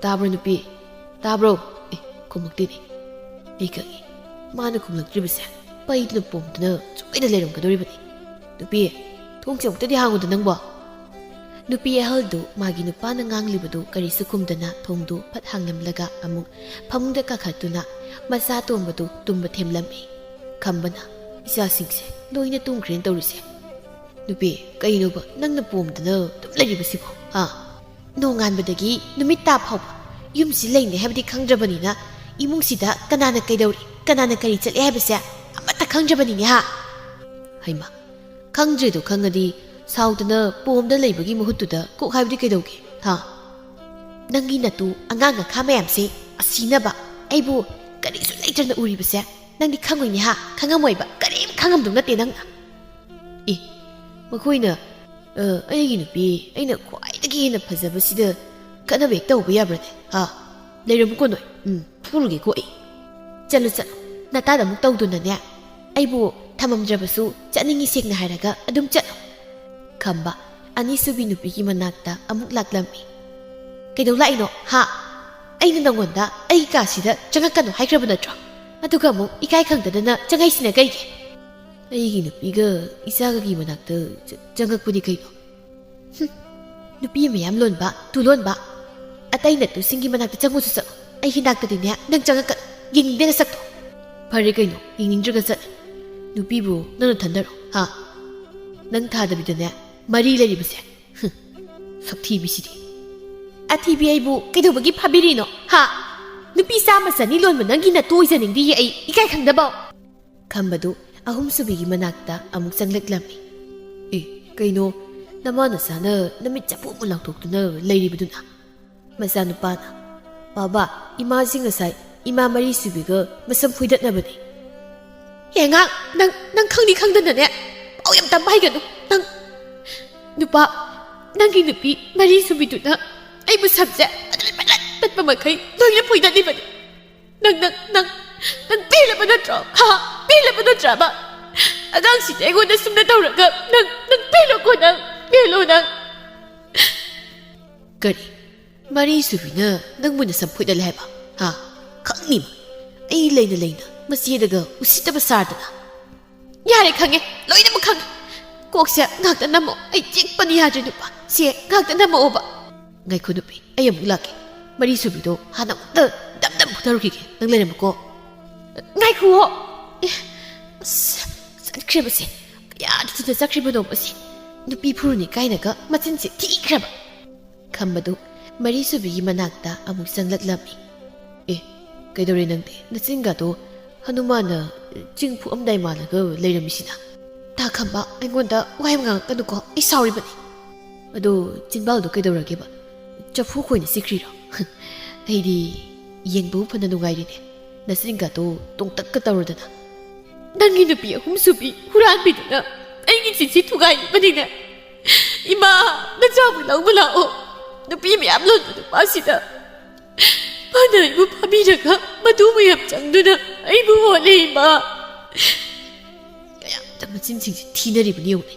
"ꯇꯥꯕ꯭ꯔꯣ ꯅꯨꯄꯤ? ꯇꯥꯕ꯭ꯔꯣ?" ꯑꯦ, ꯈꯨꯝꯃꯛꯇꯦꯅꯦ꯫ ꯑꯩ ꯈꯪꯉꯤ, ꯃꯥꯅ ꯈꯨꯝꯂꯛꯇ꯭ꯔꯤꯕꯁꯦ ꯄꯩꯗꯨꯅ ꯄꯣꯝꯗꯨꯅ ꯁꯣꯏꯗꯅ ꯂꯩꯔꯝꯒꯗꯧꯔꯤꯕꯅꯤ꯫ "ꯅꯨꯄꯤ, ꯊꯣꯡꯁꯦ ꯑꯃꯨꯛꯇꯗꯤ ꯍꯥꯡꯉꯨꯗ ꯅꯪꯕꯣ?" ꯅꯨꯄꯤ ꯑꯍꯜꯗꯨ ꯃꯥꯒꯤ ꯅꯨꯄꯥꯅ ꯉꯥꯡꯂꯤꯕꯗꯨ ꯀꯔꯤꯁꯨ ꯈꯨꯝꯗꯅ ꯊꯣꯡꯗꯨ ꯐꯠ ꯍꯥꯡꯂꯝꯂꯒ ꯑꯃꯨꯛ ꯐꯃꯨꯡꯗ ꯀꯥꯈꯠꯇꯨꯅ ꯃꯆꯥ ꯑꯇꯣꯝꯕꯗꯨ ꯇꯨꯝꯕ ꯊꯦꯝꯂꯝꯃꯤ꯫ ꯈꯝꯕꯅ, "ꯏꯆꯥꯁꯤꯡꯁꯦ ꯂꯣꯏꯅ ꯇꯨꯝꯈ꯭ꯔꯦꯅ ꯇꯧꯔꯤꯁꯦ꯫ ꯅꯨꯄꯤ, ꯀꯩꯅꯣꯕ ꯅꯪꯅ ꯄꯣꯝꯗꯅ ꯑꯗꯨꯝ ꯂꯩꯔꯤꯕꯁꯤꯕꯣ? ꯍꯥ? ꯅꯣꯡꯉꯥꯟꯕꯗꯒꯤ ꯅꯨꯃꯤꯠ ꯇꯥ ꯐꯥꯎꯕ ꯌꯨꯝꯁꯤ ꯂꯩꯅꯤ ꯍꯥꯏꯕꯗꯤ ꯈꯪꯗ꯭ꯔꯕꯅꯤꯅ, ꯏꯃꯨꯡꯁꯤꯗ ꯀꯅꯥꯅ ꯀꯩꯗꯧꯔꯤ, ꯀꯅꯥꯅ ꯀꯔꯤ ꯆꯠꯂꯤ ꯍꯥꯏꯕꯁꯦ ꯑꯃꯠꯇ ꯈꯪꯗ꯭ꯔꯕꯅꯤꯅꯦ, ꯍꯥ?" ꯍꯩꯃꯥ, ꯈꯪꯗ꯭ꯔꯦꯗꯣ ꯈꯪꯉꯗꯤ ꯁꯥꯎꯗꯅ ꯄꯣꯝꯗ ꯂꯩꯕꯒꯤ ꯃꯍꯨꯠꯇꯨꯗ ꯀꯣꯛ ꯍꯥꯏꯕꯗꯤ ꯀꯩꯗꯧꯒꯦ, ꯍꯥ? ꯅꯪꯒꯤ ꯅꯇꯨ ꯑꯉꯥꯡ ꯃꯈꯥ ꯃꯌꯥꯝꯁꯦ ꯑꯁꯤꯅꯕ ꯑꯩꯕꯨ ꯀꯔꯤꯁꯨ ꯂꯩꯇ꯭ꯔꯅ ꯎꯔꯤꯕꯁꯦ ꯅꯪꯗꯤ ꯈꯪꯉꯣꯏꯅꯦ, ꯍꯥ? ꯈꯪꯉꯝꯃꯣꯏꯕ, ꯀꯔꯤꯝ ꯈꯪꯉꯝꯗꯧ ꯅꯠꯇꯦ ꯅꯪꯅ꯫ ꯑꯦ, ꯃꯈꯣꯏꯅ, ꯑ, ꯑꯩꯒꯤ ꯅꯨꯄꯤ ꯑꯩꯅ ꯈ꯭ꯋꯥꯏꯗꯒꯤ ꯍꯦꯟꯅ ꯐꯖꯕꯁꯤꯗ ꯈꯠꯅꯕ ꯍꯦꯛ ꯇꯧꯕ ꯌꯥꯕ꯭ꯔꯅꯦ, ꯍꯥ? ꯂꯩꯔꯝꯃꯨꯀꯣ ꯅꯣꯏ꯫ ꯎꯝ, ꯐꯨꯔꯨꯒꯦꯀꯣ ꯑꯩ꯫ ꯆꯠꯂꯨ, ꯆꯠꯂꯨ꯫ ꯅꯇꯥꯗ ꯑꯃꯨꯛ ꯇꯧꯗꯨꯅꯅꯦ, ꯑꯩꯕꯨ ꯊꯝꯃꯝꯗ꯭ꯔꯕꯁꯨ ꯆꯠꯅꯤꯡꯉꯤ ꯁꯦꯡꯅ ꯍꯥꯏꯔꯒ ꯑꯗꯨꯝ ꯆꯠꯂꯨ꯫ ꯈꯝꯕ, ꯑꯅꯤꯁꯨꯕꯤ ꯅꯨꯄꯤꯒꯤ ꯃꯅꯥꯛꯇ ꯑꯃꯨꯛ ꯂꯥꯛꯂꯝꯃꯤ꯫ "ꯀꯩꯗꯧ ꯂꯥꯛꯏꯅꯣ, ꯍꯥ? ꯑꯩꯅ ꯅꯪꯉꯣꯟꯗ ꯑꯩꯒꯤ ꯀꯥꯁꯤꯗ ꯆꯪꯉꯛꯀꯅꯨ ꯍꯥꯏꯈ꯭ꯔꯕ ꯅꯠꯇ꯭ꯔꯣ? ꯑꯗꯨꯒ ꯑꯃꯨꯛ ꯏꯀꯥꯏ ꯈꯪꯗꯗꯅ ꯆꯪꯉꯛꯏꯁꯤꯅ ꯀꯩꯒꯤ?" "ꯑꯩꯒꯤ ꯅꯨꯄꯤꯒ ꯏꯆꯥꯒꯒꯤ ꯃꯅꯥꯛꯇ ꯆ-, ꯆꯪꯉꯛꯄꯅꯤ ꯀꯩꯅꯣ?" "ꯍꯨꯝ, ꯅꯨꯄꯤ ꯃꯌꯥꯝ ꯂꯣꯟꯕ, ꯇꯨ ꯂꯣꯟꯕ, ꯑꯇꯩ ꯅꯠꯇꯨꯁꯤꯡꯒꯤ ꯃꯅꯥꯛꯇ ꯆꯪꯉꯨꯁꯨ ꯆꯠꯂꯨ, ꯑꯩꯒꯤ ꯅꯥꯛꯇꯗꯤꯅꯦ ꯅꯪ ꯆꯪꯉꯛꯀꯅꯨ, ꯌꯦꯡꯅꯤꯡꯗꯦ ꯅꯁꯛꯇꯣ꯫" "ꯐꯔꯦ ꯀꯩꯅꯣ, ꯌꯦꯡꯅꯤꯡꯗ꯭ꯔꯒ ꯆꯠꯂꯦ꯫ ꯅꯨꯄꯤꯕꯨ ꯅꯪꯅ ꯊꯟꯗꯔꯣ, ꯍꯥ? ꯅꯪ ꯊꯥꯗꯕꯤꯗꯅꯦ ꯃꯔꯤ ꯂꯩꯔꯤꯕꯁꯦ꯫ ꯍꯨꯝ, ꯁꯛꯊꯤꯕꯤꯁꯤꯗꯤ꯫" "ꯑꯊꯤꯕꯤ ꯑꯩꯕꯨ ꯀꯩꯗꯧꯕꯒꯤ ꯐꯥꯕꯤꯔꯤꯅꯣ, ꯍꯥ? ꯅꯨꯄꯤ ꯆꯥꯝꯃ ꯆꯅꯤ ꯂꯣꯟꯕ ꯅꯪꯒꯤ ꯅꯇꯨ ꯑꯣꯏꯖꯅꯤꯡꯗꯤꯌꯦ ꯑꯩ, ꯏꯀꯥꯏ ꯈꯪꯗꯕ꯫" ꯈꯝꯕꯗꯨ ꯑꯍꯨꯝꯁꯨꯕꯤꯒꯤ ꯃꯅꯥꯛꯇ ꯑꯃꯨꯛ ꯆꯪꯂꯛꯂꯝꯃꯤ꯫ "ꯑꯦ, ꯀꯩꯅꯣ, ꯅꯃꯥ ꯅꯆꯥꯅ ꯅꯃꯤꯠ ꯆꯥꯄꯣꯛ ꯑꯃ ꯂꯥꯎꯊꯣꯛꯇꯨꯅ ꯂꯩꯔꯤꯕꯗꯨꯅ?" ꯃꯆꯥꯅꯨꯄꯥꯅ, "ꯕꯥꯕꯥ, ꯏꯃꯥꯁꯤ ꯉꯁꯥꯏ ꯏꯃꯥ ꯃꯔꯤ ꯁꯨꯕꯤꯒ ꯃꯁꯝ ꯐꯣꯏꯗꯠꯅꯕꯅꯦ꯫" "ꯍꯦ ꯑꯉꯥꯡ, ꯅꯪ, ꯅꯪ ꯈꯪꯗꯤ ꯈꯪꯗꯅꯅꯦ ꯄꯥꯎ ꯌꯥꯝ ꯇꯝꯕ ꯍꯩꯒꯅꯨ꯫ ꯅꯪ, ꯅꯨꯄꯥ, ꯅꯪꯒꯤ ꯅꯨꯄꯤ ꯃꯔꯤ ꯁꯨꯕꯤꯗꯨꯅ ꯑꯩꯕꯨ ꯁꯝꯁꯦ ꯄꯠꯂꯠ ꯄꯠꯂꯠ ꯇꯠꯄ ꯃꯈꯩ ꯂꯣꯏꯅ ꯐꯣꯏꯗꯠꯂꯤꯕꯅꯤ꯫ ꯅꯪ, ꯅꯪ, ꯅꯪ, ꯅꯪ ꯄꯦꯜꯂꯕ ꯅꯠꯇ꯭ꯔꯣ? ꯍꯥ? ꯄꯦꯜꯂꯕ ꯅꯠꯇ꯭ꯔꯕ? ꯑꯉꯥꯡꯁꯤꯗꯤ ꯑꯩꯉꯣꯟꯗ ꯁꯨꯝꯅ ꯇꯧꯔꯒ ꯅꯪ, ꯅꯪ ꯄꯦꯜꯂꯣꯀꯣ ꯅꯪ, ꯄꯦꯜꯂꯣ ꯅꯪ꯫" "ꯀꯔꯤ? ꯃꯔꯤ ꯁꯨꯕꯤꯅ ꯅꯪꯕꯨ ꯅꯁꯝ ꯐꯣꯏꯗꯠꯂꯦ ꯍꯥꯏꯕ? ꯍꯥ? ꯈꯪꯅꯤꯕ꯫ ꯑꯩ ꯂꯩꯅ ꯂꯩꯅ ꯃꯆꯦꯗꯒ ꯎꯁꯤꯠꯇꯕ ꯁꯥꯗꯅ꯫" "ꯌꯥꯔꯦ, ꯈꯪꯉꯦ, ꯂꯣꯏꯅꯃꯛ ꯈꯪꯉꯦ꯫ ꯀꯣꯛꯁꯦ ꯉꯥꯛꯇ ꯅꯝꯃꯣ, ꯑꯩ ꯆꯤꯛꯄꯅ ꯌꯥꯗ꯭ꯔꯦ ꯅꯨꯄꯥ꯫ ꯁꯦ, ꯉꯥꯛꯇ ꯅꯝꯃꯛꯑꯣꯕ꯫" "ꯉꯥꯏꯈꯣ ꯅꯨꯄꯤ, ꯑꯩ ꯑꯃꯨꯛ ꯂꯥꯛꯀꯦ꯫ ꯃꯔꯤ ꯁꯨꯕꯤꯗꯣ ꯍꯥꯟꯅ ꯑꯃꯨꯛꯇ ꯗꯝ ꯗꯝ ꯐꯨꯊꯔꯨꯈꯤꯒꯦ, ꯅꯪ ꯂꯩꯔꯝꯃꯨꯀꯣ꯫" "ꯉꯥꯏꯈꯨꯑꯣ꯫ ꯑꯦ, ꯑꯁ, ꯆꯠꯈ꯭ꯔꯦꯕꯁꯦ꯫ ꯀꯌꯥꯗ ꯊꯨꯅ ꯆꯠꯈ꯭ꯔꯤꯕꯅꯣ ꯃꯁꯤ꯫ ꯅꯨꯄꯤ ꯐꯨꯔꯨꯅꯤ ꯀꯥꯏꯅꯒ ꯃꯆꯤꯟꯁꯦ ꯊꯤꯈ꯭ꯔꯕ꯫" ꯈꯝꯕꯗꯨ ꯃꯔꯤ ꯁꯨꯕꯤꯒꯤ ꯃꯅꯥꯛꯇ ꯑꯃꯨꯛ ꯆꯪꯂꯛꯂꯝꯃꯤ꯫ "ꯑꯦ, ꯀꯩꯗꯧꯔꯦ ꯅꯪꯗꯤ? ꯅꯆꯤꯟꯒꯗꯣ ꯍꯅꯨꯃꯥꯟꯅ ꯆꯤꯡ ꯐꯨꯛꯑꯝꯗꯥꯏ ꯃꯥꯜꯂꯒ ꯂꯩꯔꯝꯃꯤꯁꯤꯅ?" "ꯇꯥ ꯈꯝꯕ, ꯑꯩꯉꯣꯟꯗ ꯋꯥ ꯌꯥꯝ ꯉꯥꯡꯉꯛꯀꯅꯨꯀꯣ, ꯑꯩ ꯁꯥꯎꯔꯤꯕꯅꯤ꯫" "ꯑꯗꯣ ꯆꯤꯟꯕꯥꯜꯗꯣ ꯀꯩꯗꯧꯔꯒꯦꯕ? ꯆꯐꯨ ꯈꯣꯏꯅ ꯆꯤꯛꯈ꯭ꯔꯤꯔꯣ?" "ꯑꯩꯗꯤ ꯌꯦꯡꯕꯕꯨ ꯐꯅ ꯅꯨꯡꯉꯥꯏꯔꯤꯅꯦ, ꯅꯆꯤꯟꯒꯗꯣ ꯇꯣꯡꯇꯛꯀ ꯇꯧꯔꯗꯅ꯫" "ꯅꯪꯒꯤ ꯅꯨꯄꯤ ꯑꯍꯨꯝ ꯁꯨꯕꯤ ꯍꯨꯔꯥꯟꯕꯤꯗꯨꯅ ꯑꯩꯒꯤ ꯆꯤꯟꯁꯤ ꯊꯨꯒꯥꯏꯕꯅꯤꯅꯦ꯫ ꯏꯃꯥ, ꯅꯆꯥꯕꯨ ꯂꯧꯕ ꯂꯥꯛꯑꯣ꯫ ꯅꯨꯄꯤ ꯃꯌꯥꯝ ꯂꯣꯟꯕ ꯅꯨꯄꯥꯁꯤꯗ ꯃꯥꯅ ꯑꯩꯕꯨ ꯐꯥꯕꯤꯔꯒ ꯃꯗꯨ ꯃꯌꯥꯝ ꯆꯪꯗꯨꯅ ꯑꯩꯕꯨ ꯍꯣꯠꯂꯦ, ꯏꯃꯥ꯫" ꯀꯌꯥꯝꯇ ꯃꯆꯤꯟꯁꯤꯡꯁꯤ ꯊꯤꯅꯔꯤꯕꯅꯤ ꯌꯦꯡꯉꯨꯅꯦ꯫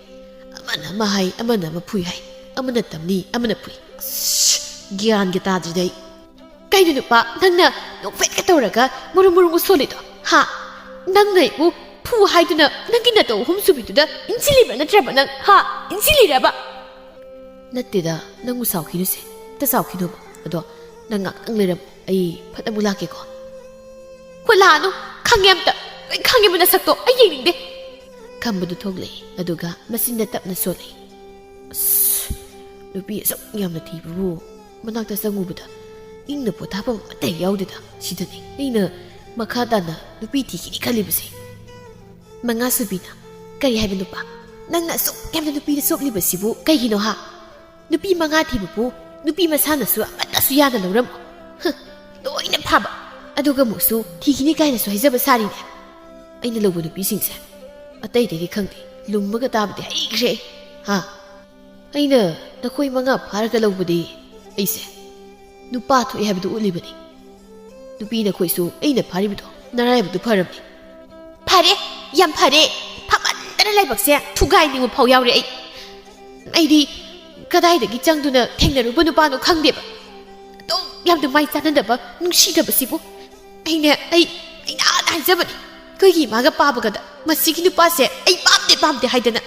ꯑꯃꯅ ꯑꯃ ꯍꯥꯏ, ꯑꯃꯅ ꯑꯃ ꯐꯨꯏ ꯍꯥꯏ, ꯑꯃꯅ ꯇꯝꯅꯤ, ꯑꯃꯅ ꯐꯨꯏ꯫ ꯑꯁ, ꯒ꯭ꯌꯥꯟꯒ ꯇꯥꯗ꯭ꯔꯤꯗ ꯑꯩ꯫ "ꯀꯩꯅꯣ ꯅꯨꯄꯥ, ꯅꯪꯅ ꯅꯣꯛꯐꯦꯠꯀ ꯇꯧꯔꯒ ꯃꯨꯔꯨ ꯃꯨꯔꯨ ꯁꯣꯜꯂꯤꯗꯣ, ꯍꯥ? ꯅꯪꯅ ꯑꯩꯕꯨ ꯐꯨ ꯍꯥꯏꯗꯨꯅ ꯅꯪꯒꯤ ꯅꯇꯧ ꯑꯍꯨꯝ ꯁꯨꯕꯤꯗꯨꯗ ꯏꯟꯁꯤꯜꯂꯤꯕ꯭ꯔꯥ ꯅꯠꯇ꯭ꯔꯕ ꯅꯪ, ꯍꯥ? ꯏꯟꯁꯤꯜꯂꯤꯔꯕ?" "ꯅꯠꯇꯦꯗ, ꯅꯪꯕꯨ ꯁꯥꯎꯈꯤꯅꯨꯁꯦ, ꯑꯝꯇ ꯁꯥꯎꯈꯤꯅꯣꯕ꯫ ꯑꯗꯣ ꯅꯪ ꯉꯥꯛꯇꯪ ꯂꯩꯔꯝꯃꯨ, ꯑꯩ ꯐꯠ ꯑꯃꯨꯛ ꯂꯥꯛꯀꯦꯀꯣ꯫" "ꯈꯨꯠ ꯂꯥꯛꯑꯅꯨ, ꯈꯪꯉꯦ ꯑꯝꯇ, ꯂꯣꯏ ꯈꯪꯉꯦꯕ ꯅꯁꯛꯇꯣ, ꯑꯩ ꯌꯦꯡꯅꯤꯡꯗꯦ꯫" ꯈꯝꯕꯗꯨ ꯊꯣꯛꯂꯛꯏ, ꯑꯗꯨꯒ ꯃꯆꯤꯟꯗ ꯇꯞꯅ ꯁꯣꯜꯂꯤ꯫ ꯑꯁ, ꯅꯨꯄꯤ ꯑꯁꯨꯛ ꯌꯥꯝꯅ ꯊꯤꯕꯕꯨ ꯃꯅꯥꯛꯇ ꯆꯪꯉꯨꯕꯗ ꯏꯪꯅ ꯄꯣꯊꯥꯐꯝ ꯑꯃꯠꯇ ꯍꯦꯛ ꯌꯥꯎꯗꯦꯗ꯫ ꯁꯤꯗꯅꯤ ꯑꯩꯅ ꯃꯈꯥ ꯇꯥꯅ ꯅꯨꯄꯤ ꯊꯤꯈꯤꯅꯤ ꯈꯜꯂꯤꯕꯁꯦ꯫ ꯃꯉꯥ ꯁꯨꯕꯤꯅ, "ꯀꯔꯤ ꯍꯥꯏꯕ ꯅꯨꯄꯥ? ꯅꯪꯅ ꯑꯁꯨꯛ ꯌꯥꯝꯅ ꯅꯨꯄꯤꯗ ꯆꯣꯞꯂꯤꯕꯁꯤꯕꯨ ꯀꯩꯒꯤꯅꯣ ꯍꯥ? ꯅꯨꯄꯤ ꯃꯉꯥ ꯊꯤꯕꯕꯨ ꯅꯨꯄꯤ ꯃꯁꯥꯅꯁꯨ ꯑꯃꯠꯇꯁꯨ ꯌꯥꯅ ꯂꯧꯔꯝꯃꯣ꯫" ꯍ, ꯂꯣꯏꯅ ꯐꯥꯕ꯫ ꯑꯗꯨꯒ ꯑꯃꯨꯛꯁꯨ ꯊꯤꯈꯤꯅꯤ ꯀꯥꯏꯅꯁꯨ ꯍꯥꯏꯖꯕ ꯁꯥꯔꯤꯅꯦ꯫ ꯑꯩꯅ ꯂꯧꯕ ꯅꯨꯄꯤꯁꯤꯡꯁꯦ ꯑꯇꯩꯗꯒꯤ ꯈꯪꯗꯦ, ꯂꯨꯝꯃꯒ ꯇꯥꯕꯗꯤ ꯍꯩꯈ꯭ꯔꯦ ꯑꯩ꯫ ꯍꯥ? ꯑꯩꯅ ꯅꯈꯣꯏ ꯃꯉꯥ ꯐꯥꯔꯒ ꯂꯧꯕꯗꯤ ꯑꯩꯁꯦ ꯅꯨꯄꯥ ꯊꯣꯛꯑꯦ ꯍꯥꯏꯕꯗꯨ ꯎꯠꯂꯤꯕꯅꯤ꯫ ꯅꯨꯄꯤ ꯅꯈꯣꯏꯁꯨ ꯑꯩꯅ ꯐꯥꯔꯤꯕꯗꯣ ꯅꯔꯥꯏꯕꯛꯇꯨ ꯐꯔꯕꯅꯤ꯫ ꯐꯔꯦ, ꯌꯥꯝ ꯐꯔꯦ꯫ ꯐꯃꯟꯗꯅ ꯂꯥꯏꯕꯛꯁꯦ ꯊꯨꯒꯥꯏꯅꯤꯡꯕ ꯐꯥꯎ ꯌꯥꯎꯔꯦ ꯑꯩ꯫ ꯑꯩꯗꯤ ꯀꯗꯥꯏꯗꯒꯤ ꯆꯪꯗꯨꯅ ꯊꯦꯡꯅꯔꯨꯕ ꯅꯨꯄꯥꯅꯣ ꯈꯪꯗꯦꯕ꯫ ꯑꯗꯨꯝ ꯌꯥꯝꯅ ꯃꯥꯏ ꯆꯥꯟꯅꯗꯕ ꯅꯨꯡꯁꯤꯗꯕꯁꯤꯕꯨ꯫ ꯑꯩꯅ, ꯑꯩ, ꯑꯩꯅ ꯍꯥꯟꯅ ꯍꯥꯏꯖꯕꯅꯤ, ꯑꯩꯈꯣꯏꯒꯤ ꯏꯃꯥꯒ ꯄꯥꯕꯒꯗ ꯃꯁꯤꯒꯤ ꯅꯨꯄꯥꯁꯦ ꯑꯩ ꯄꯥꯝꯗꯦ, ꯄꯥꯝꯗꯦ ꯍꯥꯏꯗꯅ꯫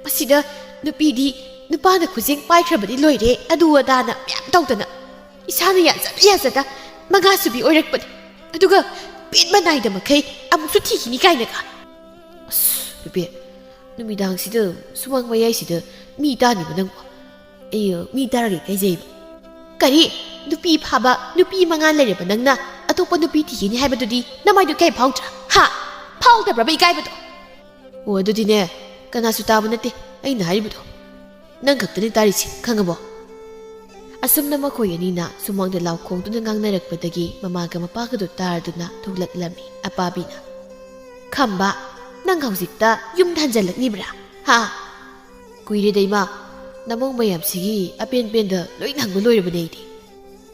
ꯃꯁꯤꯗ ꯅꯨꯄꯤꯗꯤ ꯅꯨꯄꯥꯅ ꯈꯨꯖꯦꯡ ꯄꯥꯏꯈ꯭ꯔꯕꯗꯤ ꯂꯣꯏꯔꯦ, ꯑꯗꯨ ꯑꯗꯥꯅ ꯃꯌꯥꯝ ꯇꯧꯗꯅ ꯏꯁꯥꯅ ꯌꯥꯖꯗ ꯌꯥꯖꯗ ꯃꯉꯥ ꯁꯨꯕꯤ ꯑꯣꯏꯔꯛꯄꯅꯤ꯫ ꯑꯗꯨꯒ ꯄꯦꯟꯕ ꯅꯥꯏꯗ ꯃꯈꯩ ꯑꯃꯨꯛꯁꯨ ꯊꯤꯈꯤꯅꯤ ꯀꯥꯏꯅꯒ꯫ ꯑꯁ, ꯅꯨꯄꯤ, ꯅꯨꯃꯤꯗꯥꯡꯁꯤꯗ ꯁꯨꯃꯥꯡ ꯃꯌꯥꯏꯁꯤꯗ ꯃꯤ ꯇꯥꯅꯤꯕ ꯅꯪꯕꯣ? ꯑꯩ, ꯃꯤ ꯇꯥꯔꯒꯦ ꯀꯩꯖꯩꯕ꯫ ꯀꯔꯤ? ꯅꯨꯄꯤ ꯐꯥꯕ, ꯅꯨꯄꯤ ꯃꯉꯥ ꯂꯩꯔꯕ ꯅꯪꯅ ꯑꯇꯣꯞꯄ ꯅꯨꯄꯤ ꯊꯤꯈꯤꯅꯤ ꯍꯥꯏꯕꯗꯨꯗꯤ ꯅꯃꯥꯏꯗꯨ ꯀꯩ ꯐꯥꯎꯗ꯭ꯔꯥ? ꯍꯥ? ꯐꯥꯎꯗꯕ꯭ꯔꯕ ꯏꯀꯥꯏꯕꯗꯣ? ꯑꯣ, ꯑꯗꯨꯗꯤꯅꯦ, ꯀꯅꯥꯁꯨ ꯇꯥꯕ ꯅꯠꯇꯦ ꯑꯩꯅ ꯍꯥꯏꯔꯤꯕꯗꯣ꯫ ꯅꯪ ꯈꯛꯇꯅꯤ ꯇꯥꯔꯤꯁꯤ, ꯈꯪꯉꯕꯣ? ꯑꯁꯨꯝꯅ ꯃꯈꯣꯏ ꯑꯅꯤꯅ ꯁꯨꯃꯥꯡꯗ ꯂꯥꯎ ꯈꯣꯡꯗꯨꯅ ꯉꯥꯡꯅꯔꯛꯄꯗꯒꯤ ꯃꯃꯥꯒ ꯃꯄꯥꯒꯗꯨ ꯇꯥꯔꯗꯨꯅ ꯊꯣꯛꯂꯛꯂꯝꯃꯤ ꯑꯄꯥꯕꯤꯅ꯫ "ꯈꯝꯕ, ꯅꯪ ꯍꯧꯖꯤꯛꯇ ꯌꯨꯝꯗ ꯍꯟꯖꯜꯂꯛꯂꯤꯕ꯭ꯔꯥ? ꯍꯥ?" "ꯀꯨꯏꯔꯦꯗ ꯏꯃꯥ, ꯅꯃꯧ ꯃꯌꯥꯝꯁꯤꯒꯤ ꯑꯄꯦꯟ ꯄꯦꯟꯗ ꯂꯣꯏꯅ ꯍꯪꯕ ꯂꯣꯏꯔꯕꯅꯦ ꯑꯩꯗꯤ꯫"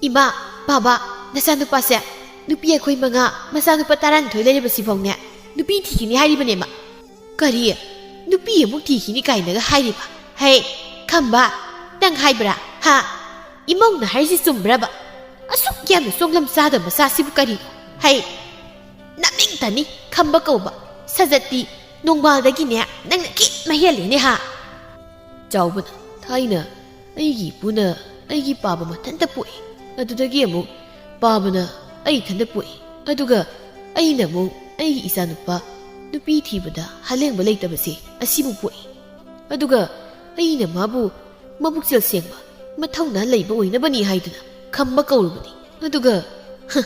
"ꯏꯃꯥ, ꯕꯥꯕꯥ, ꯅꯆꯥꯅꯨꯄꯥꯁꯦ ꯅꯨꯄꯤ ꯑꯩꯈꯣꯏ ꯃꯉꯥ, ꯃꯆꯥꯅꯨꯄꯥ ꯇꯔꯥꯅꯤꯊꯣꯏ ꯂꯩꯔꯤꯕꯁꯤꯐꯥꯎꯅꯦ ꯅꯨꯄꯤ ꯊꯤꯈꯤꯅꯤ ꯍꯥꯏꯔꯤꯕꯅꯦ ꯃꯥ꯫" "ꯀꯔꯤ? ꯅꯨꯄꯤ ꯑꯃꯨꯛ ꯊꯤꯈꯤꯅꯤ ꯀꯥꯏꯅꯒ ꯍꯥꯏꯔꯤꯕ? ꯍꯦ, ꯈꯝꯕ, ꯅꯪ ꯍꯥꯏꯕ꯭ꯔꯥ? ꯍꯥ? ꯏꯃꯧꯅ ꯍꯥꯏꯔꯤꯁꯤ ꯆꯨꯝꯕ꯭ꯔꯕ? ꯑꯁꯨꯛ ꯌꯥꯝꯅ ꯆꯣꯡꯂꯝ ꯆꯥꯗꯕ ꯃꯆꯥꯁꯤꯕꯨ ꯀꯔꯤꯅꯣ? ꯍꯩ, ꯅꯃꯤꯡꯇꯅꯤ ꯈꯝꯕ ꯀꯧꯕ꯫ ꯁꯖꯠꯇꯤ ꯅꯣꯡꯕꯥꯜꯗꯒꯤꯅꯦ ꯅꯪꯅ ꯈꯤꯠꯅ ꯍꯦꯜꯂꯤꯅꯦ ꯍꯥ?" ꯆꯥꯎꯕꯅ ꯊꯥꯏꯅ ꯑꯩꯒꯤ ꯏꯄꯨꯅ ꯑꯩꯒꯤ ꯄꯥꯕ ꯃꯊꯟꯇ ꯄꯣꯛꯏ꯫ ꯑꯗꯨꯗꯒꯤ ꯑꯃꯨꯛ ꯄꯥꯕꯅ ꯑꯩ ꯏꯊꯟꯇ ꯄꯣꯛꯏ꯫ ꯑꯗꯨꯒ ꯑꯩꯅ ꯑꯃꯨꯛ ꯑꯩꯒꯤ ꯏꯆꯥꯅꯨꯄꯥ ꯅꯨꯄꯤ ꯊꯤꯕꯗ ꯍꯂꯦꯡꯕ ꯂꯩꯇꯕꯁꯦ ꯑꯁꯤꯕꯨ ꯄꯣꯛꯏ꯫ ꯑꯗꯨꯒ ꯑꯩꯅ ꯃꯥꯕꯨ ꯃꯕꯨꯛꯆꯦꯜ ꯁꯦꯡꯕ, ꯃꯊꯧꯅꯥ ꯂꯩꯕ ꯑꯣꯏꯅꯕꯅꯤ ꯍꯥꯏꯗꯨꯅ ꯈꯝꯕ ꯀꯧꯔꯨꯕꯅꯤ꯫ ꯑꯗꯨꯒ, ꯍ,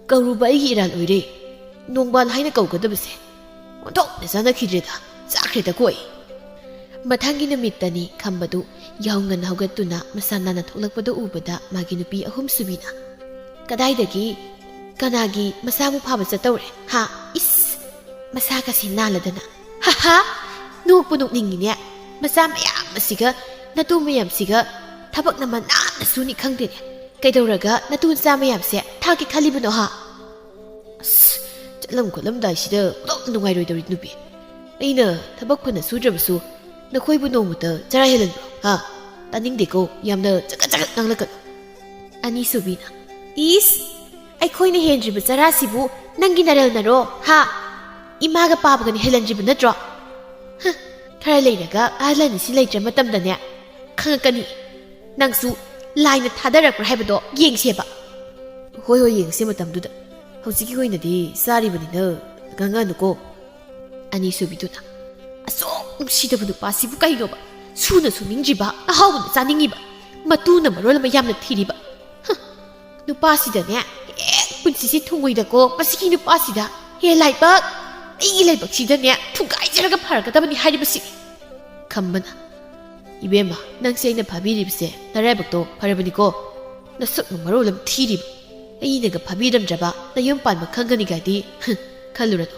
ꯀꯧꯔꯨꯕ ꯑꯩꯒꯤ ꯏꯔꯥꯜ ꯑꯣꯏꯔꯦ꯫ ꯅꯣꯡꯕꯥꯜ ꯍꯥꯏꯅ ꯀꯧꯒꯗꯕꯁꯦ ꯑꯣꯟꯊꯣꯛꯅ ꯆꯥꯟꯅꯈꯤꯗ꯭ꯔꯦꯗ, ꯆꯥꯈ꯭ꯔꯦꯗꯀꯣ ꯑꯩ꯫ ꯃꯊꯪꯒꯤ ꯅꯨꯃꯤꯠꯇꯅꯤ ꯈꯝꯕꯗꯨ ꯌꯥꯍꯧ ꯉꯟꯅ ꯍꯧꯒꯠꯇꯨꯅ ꯃꯁꯥ ꯅꯥꯟꯅ ꯊꯣꯛꯂꯛꯄꯗꯨ ꯎꯕꯗ ꯃꯥꯒꯤ ꯅꯨꯄꯤ ꯑꯍꯨꯝꯁꯨꯕꯤꯅ, ꯀꯗꯥꯏꯗꯒꯤ? ꯀꯅꯥꯒꯤ ꯃꯁꯥꯕꯨ ꯐꯥꯕ ꯆꯠꯇꯧꯔꯦ? ꯍꯥ? ꯏꯁ! ꯃꯁꯥꯒꯁꯦ ꯅꯥꯜꯂꯗꯅ꯫ ꯍꯥ ꯍꯥ! ꯅꯣꯛꯄꯨ ꯅꯣꯛꯅꯤꯡꯉꯤꯅꯦ꯫ ꯃꯆꯥ ꯃꯌꯥꯝ ꯑꯁꯤꯒ, ꯅꯇꯨ ꯃꯌꯥꯝꯁꯤꯒ ꯊꯕꯛꯅ ꯃꯅꯥꯟꯅ ꯁꯨꯅꯤ ꯈꯪꯗꯦꯅꯦ꯫ ꯀꯩꯗꯧꯔꯒ ꯅꯇꯨ ꯅꯆꯥ ꯃꯌꯥꯝꯁꯦ ꯊꯥꯛꯀꯦ ꯈꯜꯂꯤꯕꯅꯣ ꯍꯥ? ꯑꯁ! ꯆꯠꯂꯝ ꯈꯣꯠꯂꯝꯗꯥꯏꯁꯤꯗ ꯑꯣꯟꯊꯣꯛꯅ ꯅꯨꯡꯉꯥꯏꯔꯣꯏꯗꯧꯔꯤ ꯅꯨꯄꯤ꯫ ꯑꯩꯅ ꯊꯕꯛ ꯐꯅ ꯁꯨꯗ꯭ꯔꯕꯁꯨ ꯅꯈꯣꯏꯕꯨ ꯅꯣꯡꯃꯇ ꯆꯔꯥ ꯍꯦꯜꯍꯟꯕ꯭ꯔꯣ? ꯍꯥ? ꯇꯥꯅꯤꯡꯗꯦꯀꯣ, ꯌꯥꯝꯅ ꯆꯒꯠ ꯆꯒꯠ ꯉꯥꯡꯂꯛꯀꯅꯨ꯫ ꯑꯅꯤꯁꯨꯕꯤꯅ, ꯏꯁ! ꯑꯩꯈꯣꯏꯅ ꯍꯦꯟꯗ꯭ꯔꯤꯕ ꯆꯔꯥꯁꯤꯕꯨ ꯅꯪꯒꯤ ꯅꯔꯜꯅꯔꯣ? ꯍꯥ? ꯏꯃꯥꯒ ꯄꯥꯕꯒꯅ ꯍꯦꯜꯍꯟꯗ꯭ꯔꯤꯕ ꯅꯠꯇ꯭ꯔꯣ? ꯍ, ꯈꯔ ꯂꯩꯔꯒ ꯑꯍꯜ ꯑꯅꯤꯁꯤ ꯂꯩꯇ꯭ꯔ ꯃꯇꯝꯗꯅꯦ, ꯈꯪꯉꯛꯀꯅꯤ꯫ ꯅꯪꯁꯨ ꯂꯥꯏꯅ ꯊꯥꯗꯔꯛꯄ꯭ꯔꯥ ꯍꯥꯏꯕꯗꯣ ꯌꯦꯡꯁꯦꯕ꯫ ꯍꯣꯏ, ꯍꯣꯏ, ꯌꯦꯡꯁꯦ ꯃꯇꯝꯗꯨꯗ꯫ ꯍꯧꯖꯤꯛꯀꯤ ꯑꯣꯏꯅꯗꯤ ꯆꯥꯔꯤꯕꯅꯤꯅ ꯉꯥꯡꯉꯅꯨꯀꯣ꯫ ꯑꯅꯤꯁꯨꯕꯤꯗꯨꯅ, ꯑꯁꯨꯛ ꯅꯨꯡꯁꯤꯗꯕ ꯅꯨꯄꯥꯁꯤꯕꯨ ꯀꯩꯅꯣꯕ? ꯁꯨꯅ ꯁꯨꯅꯤꯡꯗ꯭ꯔꯤꯕ, ꯑꯍꯥꯎꯕꯅ ꯆꯥꯅꯤꯡꯉꯤꯕ, ꯃꯇꯨꯅ ꯃꯔꯣꯜ ꯑꯃ ꯌꯥꯝꯅ ꯊꯤꯔꯤꯕ꯫ ꯍ, ꯅꯨꯄꯥꯁꯤꯗꯅꯦ ꯍꯦꯛ ꯄꯨꯟꯁꯤꯁꯦ ꯊꯨꯡꯉꯣꯏꯗꯀꯣ, ꯃꯁꯤꯒꯤ ꯅꯨꯄꯥꯁꯤꯗ꯫ ꯍꯦ ꯂꯥꯏꯕꯛ, ꯑꯩꯒꯤ ꯂꯥꯏꯕꯛꯁꯤꯗꯅꯦ ꯊꯨꯒꯥꯏꯖꯔꯒ ꯐꯔꯒꯗꯕꯅꯤ ꯍꯥꯏꯔꯤꯕꯁꯤ꯫ ꯈꯝꯕꯅ, ꯏꯕꯦꯝꯃ, ꯅꯪꯁꯦ ꯑꯩꯅ ꯐꯥꯕꯤꯔꯤꯕꯁꯦ ꯅꯔꯥꯏꯕꯛꯇꯣ ꯐꯔꯕꯅꯤꯀꯣ꯫ ꯅꯁꯛꯅ ꯃꯔꯣꯜ ꯑꯃ ꯊꯤꯔꯤꯕ꯫ ꯑꯩꯅꯒ ꯐꯥꯕꯤꯔꯝꯗ꯭ꯔꯕ ꯅꯌꯨꯝ ꯄꯥꯟꯕ ꯈꯪꯒꯅꯤꯒꯥꯏꯗꯤ, ꯍ, ꯈꯜꯂꯨꯔꯅꯨ꯫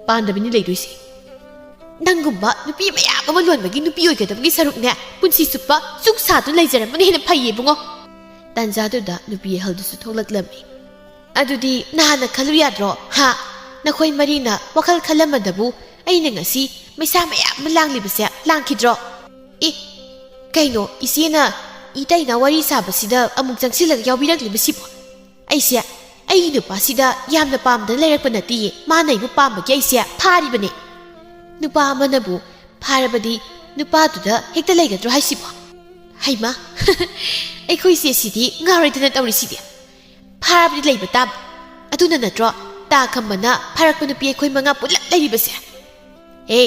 ꯄꯥꯟꯗꯕꯤꯅꯤ ꯂꯩꯗꯣꯏꯁꯦ꯫ ꯅꯪꯒꯨꯝꯕ ꯅꯨꯄꯤ ꯃꯌꯥꯝ ꯑꯃ ꯂꯣꯟꯕꯒꯤ ꯅꯨꯄꯤ ꯑꯣꯏꯒꯗꯕꯒꯤ ꯁꯔꯨꯛꯅꯦ, ꯄꯨꯟꯁꯤ ꯆꯨꯞꯄ ꯆꯨꯛ ꯁꯥꯗꯨꯅ ꯂꯩꯖꯔꯝꯕꯅ ꯍꯦꯟꯅ ꯐꯩꯌꯦ ꯏꯕꯨꯡꯉꯣ꯫ ꯇꯥꯟꯖꯥꯗꯨꯗ ꯅꯨꯄꯤ ꯑꯍꯜꯗꯨꯁꯨ ꯊꯣꯛꯂꯛꯂꯝꯃꯤ꯫ ꯑꯗꯨꯗꯤ ꯅꯍꯥꯟꯅ ꯈꯜꯂꯨ ꯌꯥꯗ꯭ꯔꯣ? ꯍꯥ? ꯅꯈꯣꯏ ꯃꯔꯤꯅ ꯋꯥꯈꯜ ꯈꯜꯂꯝꯕꯗꯕꯨ ꯑꯩꯅ ꯉꯁꯤ ꯃꯩꯁꯥ ꯃꯌꯥꯝ ꯑꯃ ꯂꯥꯡꯂꯤꯕꯁꯦ ꯂꯥꯡꯈꯤꯗ꯭ꯔꯣ? ꯑꯦ, ꯀꯩꯅꯣ ꯏꯆꯦꯅ ꯏꯇꯩꯅ ꯋꯥꯔꯤ ꯁꯥꯕꯁꯤꯗ ꯑꯃꯨꯛ ꯆꯪꯁꯤꯜꯂꯒ ꯌꯥꯎꯕꯤꯔꯛꯂꯤꯕꯁꯤꯕꯣ? ꯑꯩꯁꯦ ꯑꯩꯒꯤ ꯅꯨꯄꯥꯁꯤꯗ ꯌꯥꯝꯅ ꯄꯥꯝꯗꯅ ꯂꯩꯔꯛꯄ ꯅꯠꯇꯤꯌꯦ, ꯃꯥꯅ ꯑꯩꯕꯨ ꯄꯥꯝꯕꯒꯤ ꯑꯩꯁꯦ ꯐꯥꯔꯤꯕꯅꯦ꯫ ꯅꯨꯄꯥ ꯑꯃꯅꯕꯨ ꯐꯥꯔꯕꯗꯤ ꯅꯨꯄꯥꯗꯨꯗ ꯍꯦꯛꯇ ꯂꯩꯒꯗ꯭ꯔꯣ ꯍꯥꯏꯁꯤꯕꯣ? ꯍꯩꯃꯥ, ꯑꯩꯈꯣꯏ ꯏꯆꯦꯁꯤꯗꯤ ꯉꯥꯎꯔꯦꯗꯅ ꯇꯧꯔꯤꯁꯤꯗꯤ꯫ ꯐꯥꯔꯕꯗꯤ ꯂꯩꯕ ꯇꯥꯕ꯫ ꯑꯗꯨꯅ ꯅꯠꯇ꯭ꯔꯣ ꯇꯥ ꯈꯝꯕꯅ ꯐꯥꯔꯛꯄ ꯅꯨꯄꯤ ꯑꯩꯈꯣꯏ ꯃꯉꯥ ꯄꯨꯂꯞ ꯂꯩꯔꯤꯕꯁꯦ? ꯍꯦ,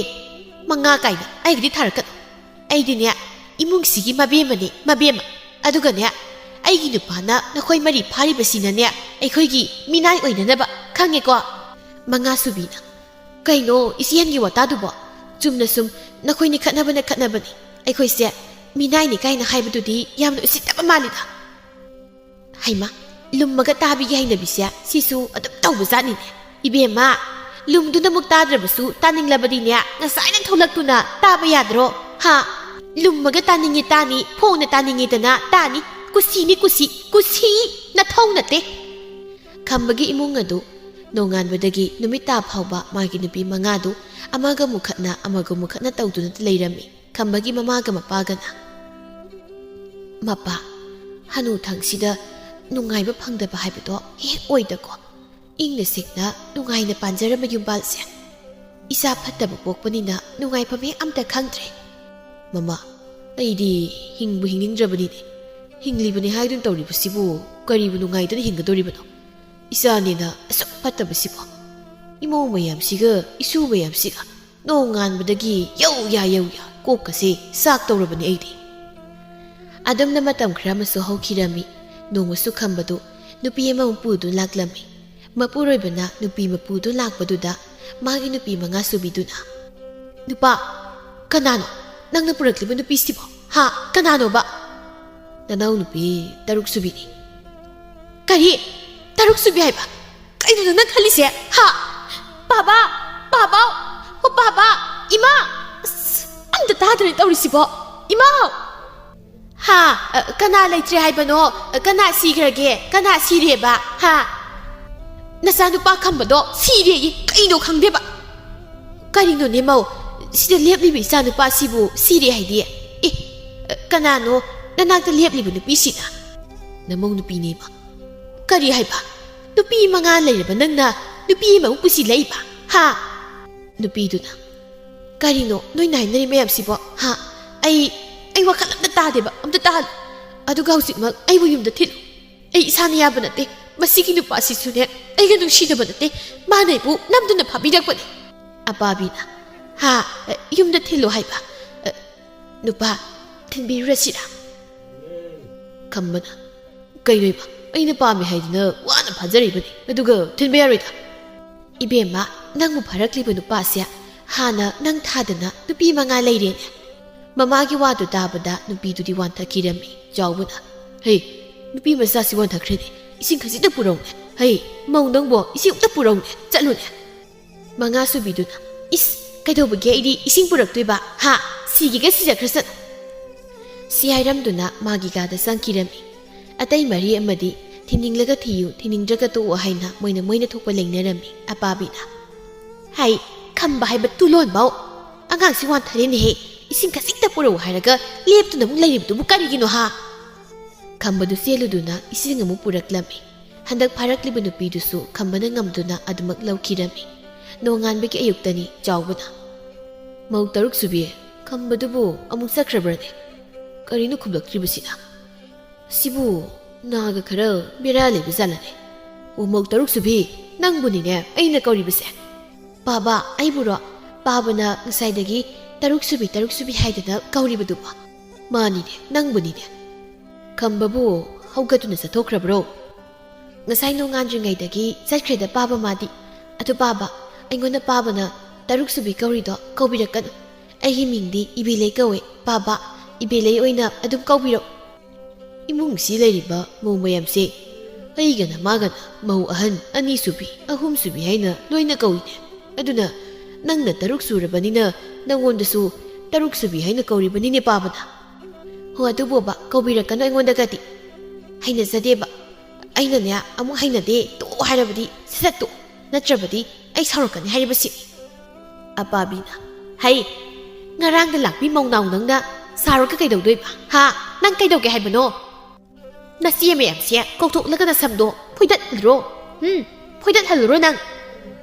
ꯃꯉꯥ ꯀꯥꯏꯅ ꯑꯩꯒꯤꯗꯤ ꯊꯥꯔꯛꯀꯅꯨ꯫ ꯑꯩꯗꯤꯅꯦ, ꯏꯃꯨꯡꯁꯤꯒꯤ ꯃꯕꯦꯝꯃꯅꯦ, ꯃꯕꯦꯝꯃ꯫ ꯑꯗꯨꯒꯅꯦ, ꯑꯩꯒꯤ ꯅꯨꯄꯥꯅ ꯅꯈꯣꯏ ꯃꯔꯤ ꯐꯥꯔꯤꯕꯁꯤꯅꯅꯦ, ꯑꯩꯈꯣꯏꯒꯤ ꯃꯤꯅꯥꯏ ꯑꯣꯏꯅꯅꯕ, ꯈꯪꯉꯦꯀꯣ? ꯃꯉꯥ ꯁꯨꯕꯤꯅ, ꯀꯩꯅꯣ ꯏꯆꯦꯍꯟꯒꯤ ꯋꯥꯇꯥꯗꯨꯕꯣ? ꯆꯨꯝꯅ ꯁꯨꯝ ꯅꯈꯣꯏꯅꯤ ꯈꯠꯅꯕꯅ ꯈꯠꯅꯕꯅꯤ, ꯑꯩꯈꯣꯏꯁꯦ ꯃꯤꯅꯥꯏꯅꯤ ꯀꯥꯏꯅ ꯍꯥꯏꯕꯗꯨꯗꯤ ꯌꯥꯝꯅ ꯎꯁꯤꯠꯇꯕ ꯃꯥꯜꯂꯤꯗ꯫ ꯍꯩꯃꯥ, ꯂꯨꯝꯃꯒ ꯇꯥꯕꯤꯒꯤ ꯍꯩꯅꯕꯤꯁꯦ ꯁꯤꯁꯨ ꯑꯗꯨꯝ ꯇꯧꯕꯖꯥꯠꯅꯤꯅꯦ꯫ ꯏꯕꯦꯝꯃ, ꯂꯨꯝꯗꯨꯅ ꯑꯃꯨꯛ ꯇꯥꯗ꯭ꯔꯕꯁꯨ ꯇꯥꯅꯤꯡꯂꯕꯗꯤꯅꯦ, ꯉꯁꯥꯏꯅ ꯊꯣꯛꯂꯛꯇꯨꯅ ꯇꯥꯕ ꯌꯥꯗ꯭ꯔꯣ? ꯍꯥ? ꯂꯨꯝꯃꯒ ꯇꯥꯅꯤꯡꯉꯤ ꯇꯥꯅꯤ, ꯐꯣꯡꯅ ꯇꯥꯅꯤꯡꯉꯤꯗꯅ ꯇꯥꯅꯤ꯫ ꯀꯨꯁꯤꯅꯤ ꯀꯨꯁꯤ, ꯀꯨꯁꯤ ꯅꯊꯧ ꯅꯠꯇꯦ꯫ ꯈꯝꯕꯒꯤ ꯏꯃꯨꯡ ꯑꯗꯨ ꯅꯣꯡꯉꯥꯟꯕꯗꯒꯤ ꯅꯨꯃꯤꯠ ꯇꯥ ꯐꯥꯎꯕ ꯃꯥꯒꯤ ꯅꯨꯄꯤ ꯃꯉꯥꯗꯨ ꯑꯃꯒ ꯑꯃꯨꯛ ꯈꯠꯅ, ꯑꯃꯒ ꯑꯃꯨꯛ ꯈꯠꯅ ꯇꯧꯗꯨꯅ ꯂꯩꯔꯝꯃꯤ꯫ ꯈꯝꯕꯒꯤ ꯃꯃꯥꯒ ꯃꯄꯥꯒꯅ, "ꯃꯄꯥ, ꯍꯅꯨꯊꯪꯁꯤꯗ ꯅꯨꯡꯉꯥꯏꯕ ꯐꯪꯗꯕ ꯍꯥꯏꯕꯗꯣ ꯍꯦꯛ ꯑꯣꯏꯗꯀꯣ꯫ ꯏꯪꯅ ꯁꯤꯡꯅ ꯅꯨꯡꯉꯥꯏꯅ ꯄꯥꯟꯖꯔꯝꯕ ꯌꯨꯝꯕꯥꯜꯁꯦ ꯏꯆꯥ ꯐꯠꯇꯕ ꯄꯣꯛꯄꯅꯤꯅ ꯅꯨꯡꯉꯥꯏꯐꯝ ꯍꯦꯛ ꯑꯝꯇ ꯈꯪꯗ꯭ꯔꯦ꯫" "ꯃꯃꯥ, ꯑꯩꯗꯤ ꯍꯤꯡꯕꯨ ꯍꯤꯡꯅꯤꯡꯗ꯭ꯔꯕꯅꯤꯅꯦ꯫ ꯍꯤꯡꯂꯤꯕꯅꯤ ꯍꯥꯏꯗꯨꯅ ꯇꯧꯔꯤꯕꯁꯤꯕꯨ ꯀꯔꯤꯕꯨ ꯅꯨꯡꯉꯥꯏꯗꯨꯅ ꯍꯤꯡꯒꯗꯧꯔꯤꯕꯅꯣ? ꯏꯆꯥꯅꯦꯅ ꯑꯁꯨꯛ ꯐꯠꯇꯕꯁꯤꯕꯨ, ꯏꯃꯧ ꯃꯌꯥꯝꯁꯤꯒ ꯏꯁꯨ ꯃꯌꯥꯝꯁꯤꯒ ꯅꯣꯡꯉꯥꯟꯕꯗꯒꯤ ꯌꯧ ꯌꯥ ꯌꯧ ꯌꯥ ꯀꯣꯛꯀꯁꯦ ꯆꯥꯛ ꯇꯧꯔꯕꯅꯤ ꯑꯩꯗꯤ꯫" ꯑꯗꯨꯝꯅ ꯃꯇꯝ ꯈꯔ ꯑꯃꯁꯨ ꯍꯧꯈꯤꯔꯝꯃꯤ꯫ ꯅꯣꯡꯃꯁꯨ ꯈꯝꯕꯗꯨ ꯅꯨꯄꯤ ꯑꯃ ꯃꯄꯨꯗꯨ ꯂꯥꯛꯂꯝꯃꯤ꯫ ꯃꯄꯨꯔꯣꯏꯕꯅ ꯅꯨꯄꯤ ꯃꯄꯨꯗꯨ ꯂꯥꯛꯄꯗꯨꯗ ꯃꯥꯒꯤ ꯅꯨꯄꯤ ꯃꯉꯥ ꯁꯨꯕꯤꯗꯨꯅ, "ꯅꯨꯄꯥ, ꯀꯅꯥꯅꯣ ꯅꯪꯅ ꯄꯨꯔꯛꯂꯤꯕ ꯅꯨꯄꯤꯁꯤꯕꯣ? ꯍꯥ? ꯀꯅꯥꯅꯣꯕ?" "ꯅꯅꯥꯎ ꯅꯨꯄꯤ ꯇꯔꯨꯛ ꯁꯨꯕꯤꯅꯤ꯫" "ꯀꯔꯤ? ꯇꯔꯨꯛ ꯁꯨꯕꯤ ꯍꯥꯏꯕ? ꯀꯩꯅꯣ ꯅꯪꯅ ꯈꯜꯂꯤꯁꯦ? ꯍꯥ? ꯄꯥꯕ! ꯄꯥꯕ! ꯑꯣ, ꯄꯥꯕ! ꯏꯃꯥ! ꯑꯁ, ꯑꯝꯇ ꯇꯥꯗ꯭ꯔꯦ ꯇꯧꯔꯤꯁꯤꯕꯣ꯫ ꯏꯃꯥ!" "ꯍꯥ? ꯑ, ꯀꯅꯥ ꯂꯩꯇ꯭ꯔꯦ ꯍꯥꯏꯕꯅꯣ? ꯑ, ꯀꯅꯥ ꯁꯤꯈ꯭ꯔꯒꯦ? ꯀꯅꯥ ꯁꯤꯔꯦꯕ? ꯍꯥ?" "ꯅꯆꯥꯅꯨꯄꯥ ꯈꯝꯕꯗꯣ ꯁꯤꯔꯦꯌꯦ꯫ ꯀꯩꯅꯣ ꯈꯪꯗꯦꯕ꯫" "ꯀꯔꯤꯅꯣꯅꯦ ꯃꯧ? ꯁꯤꯗ ꯂꯦꯞꯂꯤꯕ ꯏꯆꯥꯅꯨꯄꯥꯁꯤꯕꯨ ꯁꯤꯔꯦ ꯍꯥꯏꯗꯤ? ꯑꯦ, ꯑ, ꯀꯅꯥꯅꯣ ꯅꯅꯥꯛꯇ ꯂꯦꯞꯂꯤꯕ ꯅꯨꯄꯤꯁꯤꯅ?" "ꯅꯃꯧ ꯅꯨꯄꯤꯅꯦ ꯏꯃꯥ꯫" "ꯀꯔꯤ ꯍꯥꯏꯕ? ꯅꯨꯄꯤ ꯃꯉꯥ ꯂꯩꯔꯕ ꯅꯪꯅ ꯅꯨꯄꯤ ꯑꯃꯃꯨꯛ ꯄꯨꯁꯤꯜꯂꯛꯏꯕ? ꯍꯥ?" ꯅꯨꯄꯤꯗꯨꯅ, "ꯀꯔꯤꯅꯣ ꯅꯣꯏꯅ ꯍꯥꯏꯅꯔꯤ ꯃꯌꯥꯝꯁꯤꯕꯣ? ꯍꯥ? ꯑꯩ, ꯑꯩ ꯋꯥꯈꯜ ꯑꯝꯇ ꯇꯥꯗꯦꯕ, ꯑꯝꯇ ꯇꯥꯍꯜꯂꯨ꯫ ꯑꯗꯨꯒ ꯍꯧꯖꯤꯛꯃꯛ ꯑꯩꯕꯨ ꯌꯨꯝꯗ ꯊꯤꯜꯂꯨ꯫ ꯑꯩ ꯏꯁꯥꯅ ꯌꯥꯕ ꯅꯠꯇꯦ꯫ ꯃꯁꯤꯒꯤ ꯅꯨꯄꯥꯁꯤꯁꯨꯅꯦ, ꯑꯩꯒ ꯅꯨꯡꯁꯤꯅꯕ ꯅꯠꯇꯦ꯫ ꯃꯥꯅ ꯑꯩꯕꯨ ꯅꯝꯗꯨꯅ ꯐꯥꯕꯤꯔꯛꯄꯅꯦ꯫" ꯑꯄꯥꯕꯤꯅ, "ꯍꯥ? ꯌꯨꯝꯗ ꯊꯤꯜꯂꯨ ꯍꯥꯏꯕ? ꯅꯨꯄꯥ, ꯊꯤꯟꯕꯤꯔꯨꯔꯁꯤꯔꯥ?" ꯈꯝꯕꯅ, "ꯀꯩꯅꯣ ꯏꯃꯥ? ꯑꯩꯅ ꯄꯥꯝꯃꯦ ꯍꯥꯏꯗꯨꯅ ꯋꯥꯅ ꯐꯥꯖꯔꯛꯏꯕꯅꯤ, ꯑꯗꯨꯒ ꯊꯤꯟꯕ ꯌꯥꯔꯣꯏꯗ?" "ꯏꯕꯦꯝꯃ, ꯅꯪꯕꯨ ꯐꯥꯔꯛꯂꯤꯕ ꯅꯨꯄꯥꯁꯦ ꯍꯥꯟꯅ ꯅꯪ ꯊꯥꯗꯅ ꯅꯨꯄꯤ ꯃꯉꯥ ꯂꯩꯔꯦꯅꯦ?" ꯃꯃꯥꯒꯤ ꯋꯥꯗꯨ ꯇꯥꯕꯗ ꯅꯨꯄꯤꯗꯨꯗꯤ ꯋꯥꯟꯊꯈꯤꯔꯝꯃꯤ꯫ ꯆꯥꯎꯕꯅ, "ꯍꯦ, ꯅꯨꯄꯤ ꯃꯆꯥꯁꯤ ꯋꯥꯟꯊꯈ꯭ꯔꯦꯅꯦ꯫ "ꯏꯁꯤꯡ ꯈꯖꯤꯛꯇ ꯄꯨꯔꯧꯅꯦ꯫ ꯍꯩ, ꯃꯧ ꯅꯪꯕꯣ, ꯏꯁꯤꯡ ꯑꯝꯇ ꯄꯨꯔꯧꯅꯦ꯫ ꯆꯠꯂꯨꯅꯦ"꯫ ꯃꯉꯥ ꯁꯨꯕꯤꯗꯨꯅ, "ꯏꯁ, ꯀꯩꯗꯧꯕꯒꯦ ꯑꯩꯗꯤ ꯏꯁꯤꯡ ꯄꯨꯔꯛꯇꯣꯏꯕ? ꯍꯥ? ꯁꯤꯒꯦꯒ ꯁꯤꯖꯈ꯭ꯔꯁꯅꯨ"꯫ ꯁꯤ ꯍꯥꯏꯔꯝꯗꯨꯅ ꯃꯥꯒꯤ ꯀꯥꯗ ꯆꯪꯈꯤꯔꯝꯃꯤ꯫ ꯑꯇꯩ ꯃꯔꯤ ꯑꯃꯗꯤ ꯊꯤꯅꯤꯡꯂꯒ ꯊꯤꯌꯨ, ꯊꯤꯅꯤꯡꯗ꯭ꯔꯒ ꯇꯣꯛꯎ ꯍꯥꯏꯅ ꯃꯣꯏꯅ ꯃꯣꯏꯅ ꯊꯣꯛꯄ ꯂꯦꯡꯅꯔꯝꯃꯤ꯫ ꯑꯄꯥꯕꯤꯅ, "ꯍꯥꯏ, ꯈꯝꯕ ꯍꯥꯏꯕ ꯇꯨꯂꯣꯟꯕꯧ! ꯑꯉꯥꯡꯁꯤ ꯋꯥꯟꯊꯔꯦꯅꯦꯍꯦ꯫ ꯏꯁꯤꯡ ꯈꯖꯤꯛꯇ ꯄꯨꯔꯛꯎ ꯍꯥꯏꯔꯒ ꯂꯦꯞꯇꯨꯅ ꯑꯃꯨꯛ ꯂꯩꯔꯤꯕꯗꯨꯕꯨ ꯀꯔꯤꯒꯤꯅꯣ ꯍꯥ?" ꯈꯝꯕꯗꯨ ꯆꯦꯜꯂꯨꯗꯨꯅ ꯏꯁꯤꯡ ꯑꯃꯨꯛ ꯄꯨꯔꯛꯂꯝꯃꯤ꯫ ꯍꯟꯗꯛ ꯐꯥꯔꯛꯂꯤꯕ ꯅꯨꯄꯤꯗꯨꯁꯨ ꯈꯝꯕꯅ ꯉꯝꯗꯨꯅ ꯑꯗꯨꯃꯛ ꯂꯧꯈꯤꯔꯝꯃꯤ꯫ ꯅꯣꯡꯉꯥꯟꯕꯒꯤ ꯑꯌꯨꯛꯇꯅꯤ ꯆꯥꯎꯕꯅ, "ꯃꯧ ꯇꯔꯨꯛ ꯁꯨꯕꯤ, ꯈꯝꯕꯗꯨꯕꯨ ꯑꯃꯨꯛ ꯆꯠꯈ꯭ꯔꯕ꯭ꯔꯅꯦ? ꯀꯔꯤꯅꯣ ꯈꯨꯝꯂꯛꯇ꯭ꯔꯤꯕꯁꯤꯅ? ꯁꯤꯕꯨ ꯅꯥꯒ ꯈꯔ ꯕꯦꯔꯥ ꯂꯩꯕ ꯖꯥꯠꯂꯅꯦ? ꯑꯣ, ꯃꯧ ꯇꯔꯨꯛ ꯁꯨꯕꯤ, ꯅꯪꯕꯨꯅꯤꯅꯦ ꯑꯩꯅ ꯀꯧꯔꯤꯕꯁꯦ꯫ ꯄꯥꯕ, ꯑꯩꯕꯨꯔꯣ? ꯄꯥꯕꯅ ꯉꯁꯥꯏꯗꯒꯤ ꯇꯔꯨꯛ ꯁꯨꯕꯤ, ꯇꯔꯨꯛ ꯁꯨꯕꯤ ꯍꯥꯏꯗꯅ ꯀꯧꯔꯤꯕꯗꯨꯕꯣ? ꯃꯥꯅꯤꯅꯦ, ꯅꯪꯕꯨꯅꯤꯅꯦ꯫ ꯈꯝꯕꯕꯨ ꯍꯧꯒꯠꯇꯨꯅ ꯆꯠꯊꯣꯛꯈ꯭ꯔꯕ꯭ꯔꯣ?" "ꯉꯁꯥꯏ ꯅꯣꯡꯉꯥꯟꯗ꯭ꯔꯤꯉꯩꯗꯒꯤ ꯆꯠꯈ꯭ꯔꯦꯗ ꯄꯥꯕ ꯃꯥꯗꯤ꯫ ꯑꯗꯨ ꯄꯥꯕ, ꯑꯩꯉꯣꯟꯗ ꯄꯥꯕꯅ ꯇꯔꯨꯛ ꯁꯨꯕꯤ ꯀꯧꯔꯤꯗꯣ ꯀꯧꯕꯤꯔꯛꯀꯅꯨ꯫ ꯑꯩꯒꯤ ꯃꯤꯡꯗꯤ ꯏꯕꯦꯂꯩ ꯀꯧꯋꯦ ꯄꯥꯕ꯫ ꯏꯕꯦꯂꯩ ꯑꯣꯏꯅ ꯑꯗꯨꯝ ꯀꯧꯕꯤꯔꯛꯎ"꯫ ꯏꯃꯨꯡꯁꯤ ꯂꯩꯔꯤꯕ ꯃꯧ ꯃꯌꯥꯝꯁꯦ ꯑꯩꯒꯅ ꯃꯥꯒꯅ ꯃꯧ ꯑꯍꯟ, ꯑꯅꯤꯁꯨꯕꯤ, ꯑꯍꯨꯝꯁꯨꯕꯤ ꯍꯥꯏꯅ ꯂꯣꯏꯅ ꯀꯧꯏꯅꯦ꯫ ꯑꯗꯨꯅ ꯅꯪꯅ ꯇꯔꯨꯛ ꯁꯨꯔꯕꯅꯤꯅ ꯅꯪꯉꯣꯟꯗꯁꯨ ꯇꯔꯨꯛ ꯁꯨꯕꯤ ꯍꯥꯏꯅ ꯀꯧꯔꯤꯕꯅꯤꯅꯦ ꯄꯥꯕꯅ꯫ ꯍꯣ, ꯑꯗꯨꯕꯣꯕ, ꯀꯧꯕꯤꯔꯛꯀꯅꯨ ꯑꯩꯉꯣꯟꯗꯒꯗꯤ꯫ ꯍꯩꯅꯖꯗꯦꯕ꯫ ꯑꯩꯅꯅꯦ ꯑꯃꯨꯛ ꯍꯩꯅꯗꯦ, ꯇꯣꯛꯑꯣ ꯍꯥꯏꯔꯕꯗꯤ ꯁꯠ ꯁꯠ ꯇꯣꯛꯑꯣ, ꯅꯠꯇ꯭ꯔꯕꯗꯤ ꯑꯩ ꯁꯥꯎꯔꯛꯀꯅꯤ ꯍꯥꯏꯔꯤꯕꯁꯤꯅꯤ꯫ ꯑꯄꯥꯕꯤꯅ, "ꯍꯩ, ꯉꯔꯥꯡꯗ ꯂꯥꯛꯄꯤ ꯃꯧꯅꯥꯎ ꯅꯪꯅ ꯁꯥꯎꯔꯒ ꯀꯩꯗꯧꯗꯣꯏꯕ? ꯍꯥ? ꯅꯪ ꯀꯩꯗꯧꯒꯦ ꯍꯥꯏꯕꯅꯣ? ꯅꯆꯦ ꯃꯌꯥꯝꯁꯦ ꯀꯧꯊꯣꯛꯂꯒ ꯅꯁꯝꯗꯣ ꯐꯣꯏꯗꯠꯂꯨꯔꯣ꯫ ꯎꯝ, ꯐꯣꯏꯗꯠꯍꯜꯂꯨꯔꯣ ꯅꯪ꯫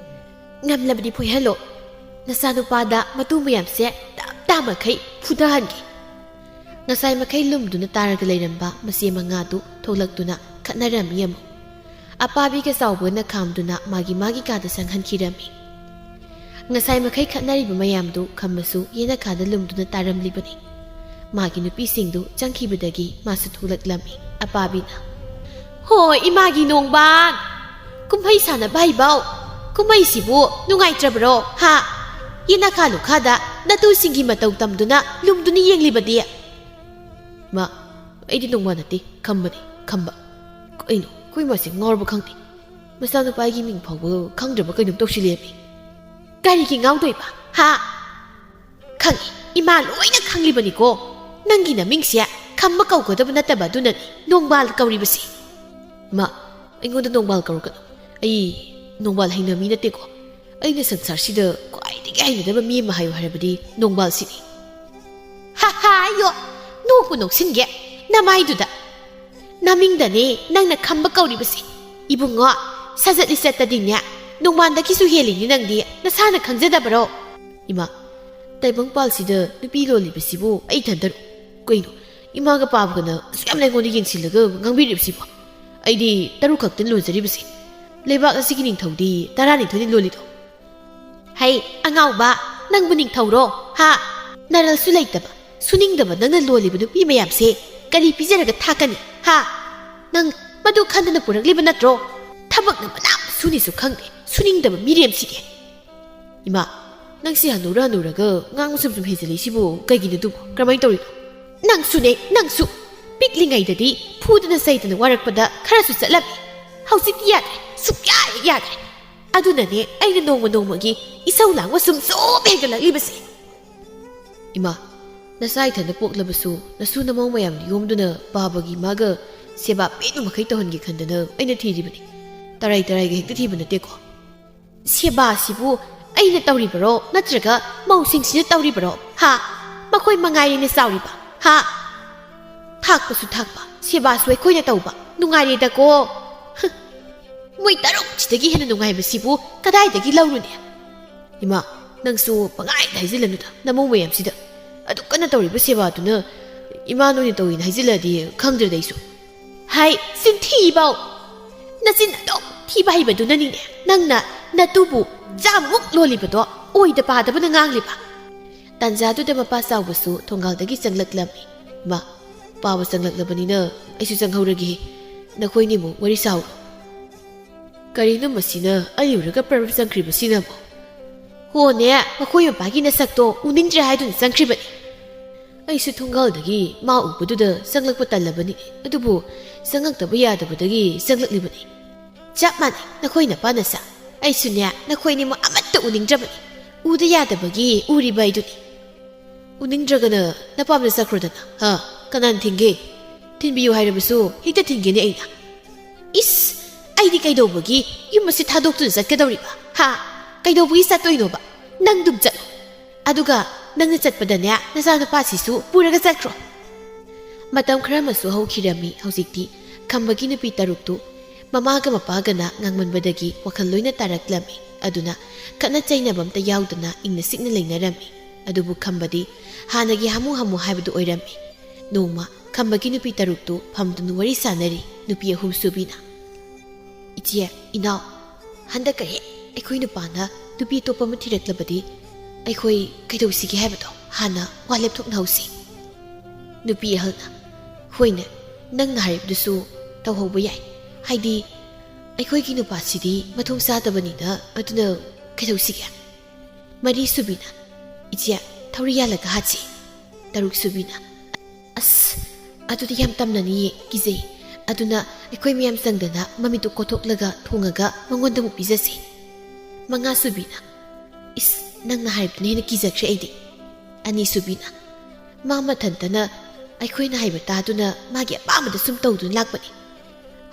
ꯉꯝꯂꯕꯗꯤ ꯐꯣꯏꯍꯜꯂꯣ꯫ ꯅꯆꯥꯅꯨꯄꯥꯗ ꯃꯇꯨ ꯃꯌꯥꯝꯁꯦ ꯇꯞ ꯇꯥꯃꯈꯩ ꯐꯨꯊꯍꯟꯒꯦ"꯫ ꯉꯁꯥꯏ ꯃꯈꯩ ꯂꯨꯝꯗꯨꯅ ꯇꯥꯔꯒ ꯂꯩꯔꯝꯕ ꯃꯆꯦ ꯃꯉꯥꯗꯨ ꯊꯣꯛꯂꯛꯇꯨꯅ ꯈꯠꯅꯔꯝꯃꯤ ꯑꯃꯨꯛ꯫ ꯑꯄꯥꯕꯤꯒ ꯆꯥꯎꯕꯒꯅ ꯈꯥꯝꯗꯨꯅ ꯃꯥꯒꯤ ꯃꯥꯒꯤ ꯀꯥꯗ ꯆꯪꯍꯟꯈꯤꯔꯝꯃꯤ꯫ ꯉꯁꯥꯏ ꯃꯈꯩ ꯈꯠꯅꯔꯤꯕ ꯃꯌꯥꯝꯗꯨ ꯈꯝꯕꯁꯨ ꯌꯦꯅꯈꯥꯗ ꯂꯨꯝꯗꯨꯅ ꯇꯥꯔꯝꯂꯤꯕꯅꯤ꯫ ꯃꯥꯒꯤ ꯅꯨꯄꯤꯁꯤꯡꯗꯨ ꯆꯪꯈꯤꯕꯗꯒꯤ ꯃꯥꯁꯨ ꯊꯣꯛꯂꯛꯂꯝꯃꯤ꯫ ꯑꯄꯥꯕꯤꯅ, "ꯍꯣꯏ, ꯏꯃꯥꯒꯤ ꯅꯣꯡꯕꯥꯟ! ꯀꯨꯝꯍꯩ ꯁꯥꯟꯅꯕ ꯍꯩꯕꯧ! ꯀꯨꯝꯍꯩꯁꯤꯕꯨ ꯅꯨꯡꯉꯥꯏꯇ꯭ꯔꯕ꯭ꯔꯣ? ꯍꯥ? ꯌꯦꯅꯈꯥ ꯂꯨꯈꯥꯗ ꯅꯇꯨꯁꯤꯡꯒꯤ ꯃꯇꯧ ꯇꯝꯗꯨꯅ ꯂꯨꯝꯗꯨꯅ ꯌꯦꯡꯂꯤꯕꯗꯤ?" "ꯃꯥ, ꯑꯩꯗꯤ ꯅꯣꯡꯕꯥꯟ ꯅꯠꯇꯦ, ꯈꯝꯕꯅꯤ, ꯈꯝꯕ꯫ ꯀꯩꯅꯣ, ꯑꯩꯈꯣꯏ ꯃꯁꯦ ꯉꯥꯎꯔꯕ ꯈꯪꯗꯦ, ꯃꯆꯥꯅꯨꯄꯥꯒꯤ ꯃꯤꯡ ꯐꯥꯎꯕ ꯈꯪꯗ꯭ꯔꯕ ꯀꯩꯅꯣꯝ ꯇꯧꯁꯤꯜꯂꯦꯃꯤ꯫ ꯀꯔꯤꯒꯤ ꯉꯥꯎꯗꯣꯏꯕ? ꯍꯥ? ꯈꯪꯉꯤ, ꯏꯃꯥ ꯂꯣꯏꯅ ꯈꯪꯂꯤꯕꯅꯤꯀꯣ꯫ ꯅꯪꯒꯤ ꯅꯃꯤꯡꯁꯦ ꯈꯝꯕ ꯀꯧꯒꯗꯕ ꯅꯠꯇꯕ, ꯑꯗꯨꯅꯅꯤ ꯅꯣꯡꯕꯥꯜ ꯀꯧꯔꯤꯕꯁꯦ꯫ ꯏꯃꯥ, ꯑꯩꯉꯣꯟꯗ ꯅꯣꯡꯕꯥꯜ ꯀꯧꯔꯛꯀꯅꯨ꯫ ꯑꯩ ꯅꯣꯡꯕꯥꯜ ꯍꯩꯅꯕ ꯃꯤ ꯅꯠꯇꯦꯀꯣ꯫ ꯑꯩꯅ ꯁꯪꯁꯥꯔꯁꯤꯗ ꯈ꯭ꯋꯥꯏꯗꯒꯤ ꯍꯩꯅꯗꯕ ꯃꯤ ꯑꯃ ꯍꯥꯏꯌꯨ ꯍꯥꯏꯔꯕꯗꯤ ꯅꯣꯡꯕꯥꯜꯁꯤꯅꯤ꯫ ꯍꯥ ꯍꯥ, ꯑꯌꯣ, ꯅꯣꯛꯄꯨ ꯅꯣꯛꯁꯤꯟꯒꯦ ꯅꯃꯥꯏꯗꯨꯗ꯫ ꯅꯃꯤꯡꯗꯅꯦ ꯅꯪꯅ ꯈꯝꯕ ꯀꯧꯔꯤꯕꯁꯦ꯫ ꯏꯕꯨꯡꯉꯣ, ꯁꯖꯠ ꯂꯤꯆꯠꯇꯗꯤꯅꯦ ꯅꯣꯡꯕꯥꯜꯗꯒꯤꯁꯨ ꯍꯦꯜꯂꯤꯅꯦ ꯅꯪꯗꯤ, ꯅꯁꯥꯅ ꯈꯪꯖꯗꯕꯔꯣ? ꯏꯃꯥ, ꯇꯥꯏꯕꯪꯄꯥꯜꯁꯤꯗ ꯅꯨꯄꯤ ꯂꯣꯜꯂꯤꯕꯁꯤꯕꯨ ꯑꯩ ꯏꯊꯟꯇꯔꯣ? ꯀꯩꯅꯣ, ꯏꯃꯥꯒ ꯄꯥꯕꯒꯅ ꯑꯁꯨꯛ ꯌꯥꯝꯅ ꯑꯩꯉꯣꯟꯗ ꯌꯦꯡꯁꯤꯜꯂꯒ ꯉꯥꯡꯕꯤꯔꯤꯕꯁꯤꯕꯣ? ꯑꯩꯗꯤ ꯇꯔꯨꯛ ꯈꯛꯇꯅꯤ ꯂꯣꯟꯖꯔꯤꯕꯁꯤ꯫ ꯂꯩꯕꯥꯛ ꯑꯁꯤꯒꯤ ꯅꯤꯡꯊꯧꯗꯤ ꯇꯔꯥꯅꯤꯊꯣꯏꯅꯤ ꯂꯣꯜꯂꯤꯗꯣ꯫ ꯍꯩ, ꯑꯉꯥꯎꯕ, ꯅꯪꯕꯨ ꯅꯤꯡꯊꯧꯔꯣ? ꯍꯥ? ꯅꯔꯜꯁꯨ ꯂꯩꯇꯕ, ꯁꯨꯅꯤꯡꯗꯕ ꯅꯪꯅ ꯂꯣꯜꯂꯤꯕ ꯅꯨꯄꯤ ꯃꯌꯥꯝꯁꯦ ꯀꯔꯤ ꯄꯤꯖꯔꯒ ꯊꯥꯛꯀꯅꯤ? ꯍꯥ? ꯅꯪ ꯃꯗꯨ ꯈꯟꯗꯅ ꯄꯨꯔꯛꯂꯤꯕ ꯅꯠꯇ꯭ꯔꯣ? ꯊꯕꯛꯅ ꯃꯅꯥ ꯁꯨꯅꯤꯁꯨ ꯈꯪꯗꯦ, ꯁꯨꯅꯤꯡꯗꯕ ꯃꯤꯔꯦꯝꯁꯤꯗꯤ꯫ ꯏꯃꯥ, ꯅꯪꯁꯤ ꯍꯅꯨꯔ ꯍꯅꯨꯔꯒ ꯉꯥꯡꯕ ꯁꯨꯝ ꯁꯨꯝ ꯍꯦꯟꯖꯤꯜꯂꯛꯏꯁꯤꯕꯨ ꯀꯩꯒꯤꯅꯣ ꯑꯗꯨꯕꯨ? ꯀꯔꯝꯍꯥꯏꯅ ꯇꯧꯔꯤꯅꯣ? ꯅꯪꯁꯨꯅꯦ, ꯅꯪꯁꯨ꯫ ꯄꯤꯛꯂꯤꯉꯩꯗꯗꯤ ꯐꯨꯗꯅ ꯆꯩꯗꯅ ꯋꯥꯔꯛꯄꯗ ꯈꯔꯁꯨ ꯆꯠꯂꯝꯃꯤ꯫ ꯍꯧꯖꯤꯛꯇꯤ ꯌꯥꯗ꯭ꯔꯦ, ꯁꯨꯛꯌꯥ ꯍꯦꯛ ꯌꯥꯗ꯭ꯔꯦ꯫ ꯑꯗꯨꯅꯅꯦ ꯑꯩꯅ ꯅꯣꯡꯃ ꯅꯣꯡꯃꯒꯤ ꯏꯁꯧ ꯂꯥꯡꯕ ꯁꯨꯝ ꯁꯨꯝ ꯍꯦꯟꯒꯠꯂꯛꯂꯤꯕꯁꯦ꯫ ꯏꯃꯥ, ꯅꯆꯥ ꯏꯊꯟꯗ ꯄꯣꯛꯂꯕꯁꯨ ꯅꯁꯨ ꯅꯃꯧ ꯃꯌꯥꯝ ꯌꯣꯝꯗꯨꯅ ꯄꯥꯕꯒꯤ ꯃꯥꯒ ꯁꯦꯕꯥ ꯄꯦꯟꯕ ꯃꯈꯩ ꯇꯧꯍꯟꯒꯦ ꯈꯟꯗꯅ ꯑꯩꯅ ꯊꯤꯔꯤꯕꯅꯤ꯫ ꯇꯔꯥꯏ ꯇꯔꯥꯏꯒ ꯍꯦꯛꯇ ꯊꯤꯕ ꯅꯠꯇꯦꯀꯣ꯫ ꯁꯦꯕꯥꯁꯤꯕꯨ ꯑꯩꯅ ꯇꯧꯔꯤꯕꯔꯣ, ꯅꯠꯇ꯭ꯔꯒ ꯃꯧꯁꯤꯡꯁꯤꯅ ꯇꯧꯔꯤꯕꯔꯣ? ꯍꯥ? ꯃꯈꯣꯏ ꯃꯉꯥꯏꯔꯦꯅꯦ ꯆꯥꯎꯔꯤꯕ꯫ ꯍꯥ? ꯊꯥꯛꯄꯁꯨ ꯊꯥꯛꯄ, ꯁꯦꯕꯥꯁꯨ ꯑꯩꯈꯣꯏꯅ ꯇꯧꯕ꯫ ꯅꯨꯡꯉꯥꯏꯔꯦꯗꯀꯣ꯫ ꯍ, ꯃꯣꯏ ꯇꯔꯨꯛꯁꯤꯗꯒꯤ ꯍꯦꯟꯅ ꯅꯨꯡꯉꯥꯏꯕꯁꯤꯕꯨ ꯀꯗꯥꯏꯗꯒꯤ ꯂꯧꯔꯨꯅꯤ? ꯏꯃꯥ, ꯅꯪꯁꯨ ꯄꯪꯍꯥꯏꯗ ꯍꯥꯏꯖꯤꯜꯂꯅꯨꯗ, ꯅꯃꯧ ꯃꯌꯥꯝꯁꯤꯗ꯫ ꯑꯗꯨꯛ ꯀꯟꯅ ꯇꯧꯔꯤꯕ ꯁꯦꯕꯥꯗꯨꯅ ꯏꯃꯥ ꯅꯣꯏꯅ ꯇꯧꯏꯅ ꯍꯥꯏꯖꯤꯜꯂꯗꯤ ꯈꯪꯗ꯭ꯔꯦꯗ ꯑꯩꯁꯨ꯫ ꯍꯥꯏ, ꯆꯤꯟꯊꯤꯕꯧ! ꯅꯆꯤꯟ ꯑꯗꯨꯛ ꯊꯤꯕ ꯍꯩꯕꯗꯨꯅꯅꯤꯅꯦ ꯅꯪꯅ ꯅꯇꯨꯕꯨ ꯆꯥꯝꯃꯨꯛ ꯂꯣꯜꯂꯤꯕꯗꯣ ꯑꯣꯏꯗ ꯄꯥꯗꯕꯅ ꯉꯥꯡꯂꯤꯕ꯫ ꯇꯥꯟꯖꯥꯗꯨꯗ ꯃꯄꯥ ꯆꯥꯎꯕꯁꯨ ꯊꯣꯡꯒꯥꯜꯗꯒꯤ ꯆꯪꯂꯛꯂꯝꯃꯤ꯫ ꯃꯥ, ꯄꯥꯕ ꯆꯪꯂꯛꯂꯕꯅꯤꯅ ꯑꯩꯁꯨ ꯆꯪꯍꯧꯔꯒꯦ꯫ ꯅꯈꯣꯏꯅꯤꯃꯨꯛ ꯋꯥꯔꯤ ꯁꯥꯎ꯫ ꯀꯔꯤꯅꯣ ꯃꯁꯤꯅ ꯑꯩ ꯎꯔꯒ ꯄ꯭ꯔꯞ ꯄ꯭ꯔꯞ ꯆꯪꯈ꯭ꯔꯤꯕꯁꯤꯅꯕꯨ? ꯍꯣꯅꯦ, ꯃꯈꯣꯏ ꯃꯄꯥꯒꯤ ꯅꯁꯛꯇꯣ ꯎꯅꯤꯡꯗ꯭ꯔꯦ ꯍꯥꯏꯗꯨꯅ ꯆꯪꯈ꯭ꯔꯤꯕꯅꯤ꯫ ꯑꯩꯁꯨ ꯊꯣꯡꯒꯥꯜꯗꯒꯤ ꯃꯥ ꯎꯕꯗꯨꯗ ꯆꯪꯂꯛꯄ ꯇꯜꯂꯕꯅꯤ꯫ ꯑꯗꯨꯕꯨ ꯆꯪꯉꯛꯇꯕ ꯌꯥꯗꯕꯗꯒꯤ ꯆꯪꯂꯛꯂꯤꯕꯅꯤ꯫ ꯆꯞ ꯃꯥꯟꯅꯩ, ꯅꯈꯣꯏ ꯅꯄꯥ ꯅꯆꯥ꯫ ꯑꯩꯁꯨꯅꯦ, ꯅꯈꯣꯏ ꯑꯅꯤꯃꯛ ꯑꯃꯠꯇ ꯎꯅꯤꯡꯗ꯭ꯔꯕꯅꯤ꯫ ꯎꯗ ꯌꯥꯗꯕꯒꯤ ꯎꯔꯤꯕ ꯍꯥꯏꯗꯨꯅꯤ꯫ ꯎꯅꯤꯡꯗ꯭ꯔꯒꯅ ꯅꯄꯥꯝꯗ ꯆꯠꯈ꯭ꯔꯣꯗꯅ꯫ ꯍꯥ? ꯀꯅꯥꯅ ꯊꯤꯡꯒꯦ? ꯊꯤꯟꯕꯤꯌꯨ ꯍꯥꯏꯔꯕꯁꯨ ꯍꯦꯛꯇ ꯊꯤꯡꯒꯦꯅꯦ ꯑꯩꯅ꯫ ꯏꯁ! ꯑꯩꯗꯤ ꯀꯩꯗꯧꯕꯒꯤ ꯌꯨꯝ ꯑꯁꯤ ꯊꯥꯗꯣꯛꯇꯨꯅ ꯆꯠꯀꯗꯧꯔꯤꯕ? ꯍꯥ? ꯀꯩꯗꯧꯕꯒꯤ ꯆꯠꯇꯣꯏꯅꯣꯕ? ꯅꯪ ꯑꯗꯨꯝ ꯆꯠꯂꯣ꯫ ꯑꯗꯨꯒ ꯅꯪꯅ ꯆꯠꯄꯗꯅꯦ, ꯅꯆꯥꯅꯨꯄꯥꯁꯤꯁꯨ ꯄꯨꯔꯒ ꯆꯠꯈ꯭ꯔꯣ꯫ ꯃꯇꯝ ꯈꯔ ꯑꯃꯁꯨ ꯍꯧꯈꯤꯔꯝꯃꯤ꯫ ꯍꯧꯖꯤꯛꯇꯤ ꯈꯝꯕꯒꯤ ꯅꯨꯄꯤ ꯇꯔꯨꯛꯇꯨ ꯃꯃꯥꯒ ꯃꯄꯥꯒꯅ ꯉꯥꯡꯃꯟꯕꯗꯒꯤ ꯋꯥꯈꯜ ꯂꯣꯏꯅ ꯇꯥꯔꯛꯂꯝꯃꯤ꯫ ꯑꯗꯨꯅ ꯈꯠꯅ ꯆꯩꯅꯕ ꯑꯝꯇ ꯌꯥꯎꯗꯅ ꯏꯪꯅ ꯆꯤꯛꯅ ꯂꯩꯅꯔꯝꯃꯤ꯫ ꯑꯗꯨꯕꯨ ꯈꯝꯕꯗꯤ ꯍꯥꯟꯅꯒꯤ ꯍꯥꯃꯨ ꯍꯥꯃꯨ ꯍꯥꯏꯕꯗꯨ ꯑꯣꯏꯔꯝꯃꯤ꯫ ꯅꯣꯡꯃ ꯈꯝꯕꯒꯤ ꯅꯨꯄꯤ ꯇꯔꯨꯛꯇꯨ ꯐꯝꯗꯨꯅ ꯋꯥꯔꯤ ꯁꯥꯟꯅꯔꯤ꯫ ꯅꯨꯄꯤ ꯑꯍꯨꯝꯁꯨꯕꯤꯅ, "ꯏꯆꯦ, ꯏꯅꯥꯎ, ꯍꯟꯗꯛꯀ ꯍꯦꯛ ꯑꯩꯈꯣꯏ ꯅꯨꯄꯥꯅ ꯅꯨꯄꯤ ꯑꯇꯣꯞꯄ ꯑꯃ ꯊꯤꯔꯛꯂꯕꯗꯤ ꯑꯩꯈꯣꯏ ꯀꯩꯗꯧꯁꯤꯒꯦ ꯍꯥꯏꯕꯗꯣ ꯍꯥꯟꯅ ꯋꯥ ꯂꯦꯞꯊꯣꯛꯅꯍꯧꯁꯤ꯫" ꯅꯨꯄꯤ ꯑꯍꯜꯅ, "ꯍꯣꯏꯅꯦ, ꯅꯪꯅ ꯍꯥꯏꯔꯤꯕꯗꯨꯁꯨ ꯇꯧꯍꯧꯕ ꯌꯥꯏ꯫ ꯍꯥꯏꯗꯤ, ꯑꯩꯈꯣꯏꯒꯤ ꯅꯨꯄꯥꯁꯤꯗꯤ ꯃꯊꯣꯡ ꯆꯥꯗꯕꯅꯤꯅ, ꯑꯗꯨꯅ ꯀꯩꯗꯧꯁꯤꯒꯦ?" ꯃꯔꯤꯁꯨꯕꯤꯅ, "ꯏꯆꯦ, ꯊꯧꯔꯤ ꯌꯥꯜꯂꯒ ꯍꯥꯠꯁꯤ꯫" ꯇꯔꯨꯛꯁꯨꯕꯤꯅ, "ꯑꯁ, ꯑꯗꯨꯗꯤ ꯌꯥꯝ ꯇꯝꯅꯅꯤꯌꯦ, ꯀꯤꯖꯩ꯫ ꯑꯗꯨꯅ ꯑꯩꯈꯣꯏ ꯃꯌꯥꯝ ꯆꯪꯗꯅ ꯃꯃꯤꯠꯇꯨ ꯀꯣꯊꯣꯛꯂꯒ ꯊꯣꯡꯉꯒ ꯃꯉꯣꯟꯗ ꯑꯃꯨꯛ ꯄꯤꯖꯁꯤ꯫" ꯃꯉꯥꯁꯨꯕꯤꯅ, "ꯏꯁ, ꯅꯪꯅ ꯍꯥꯏꯕꯗꯨꯅ ꯍꯦꯟꯅ ꯀꯤꯖꯈ꯭ꯔꯦ ꯑꯩꯗꯤ꯫" ꯑꯅꯤꯁꯨꯕꯤꯅ, "ꯃꯥ ꯃꯊꯟꯇꯅ ꯑꯩꯈꯣꯏꯅ ꯍꯥꯏꯕ ꯇꯥꯗꯨꯅ ꯃꯥꯒꯤ ꯑꯄꯥꯝꯕꯗ ꯁꯨꯝ ꯇꯧꯗꯨꯅ ꯂꯥꯛꯄꯅꯤ꯫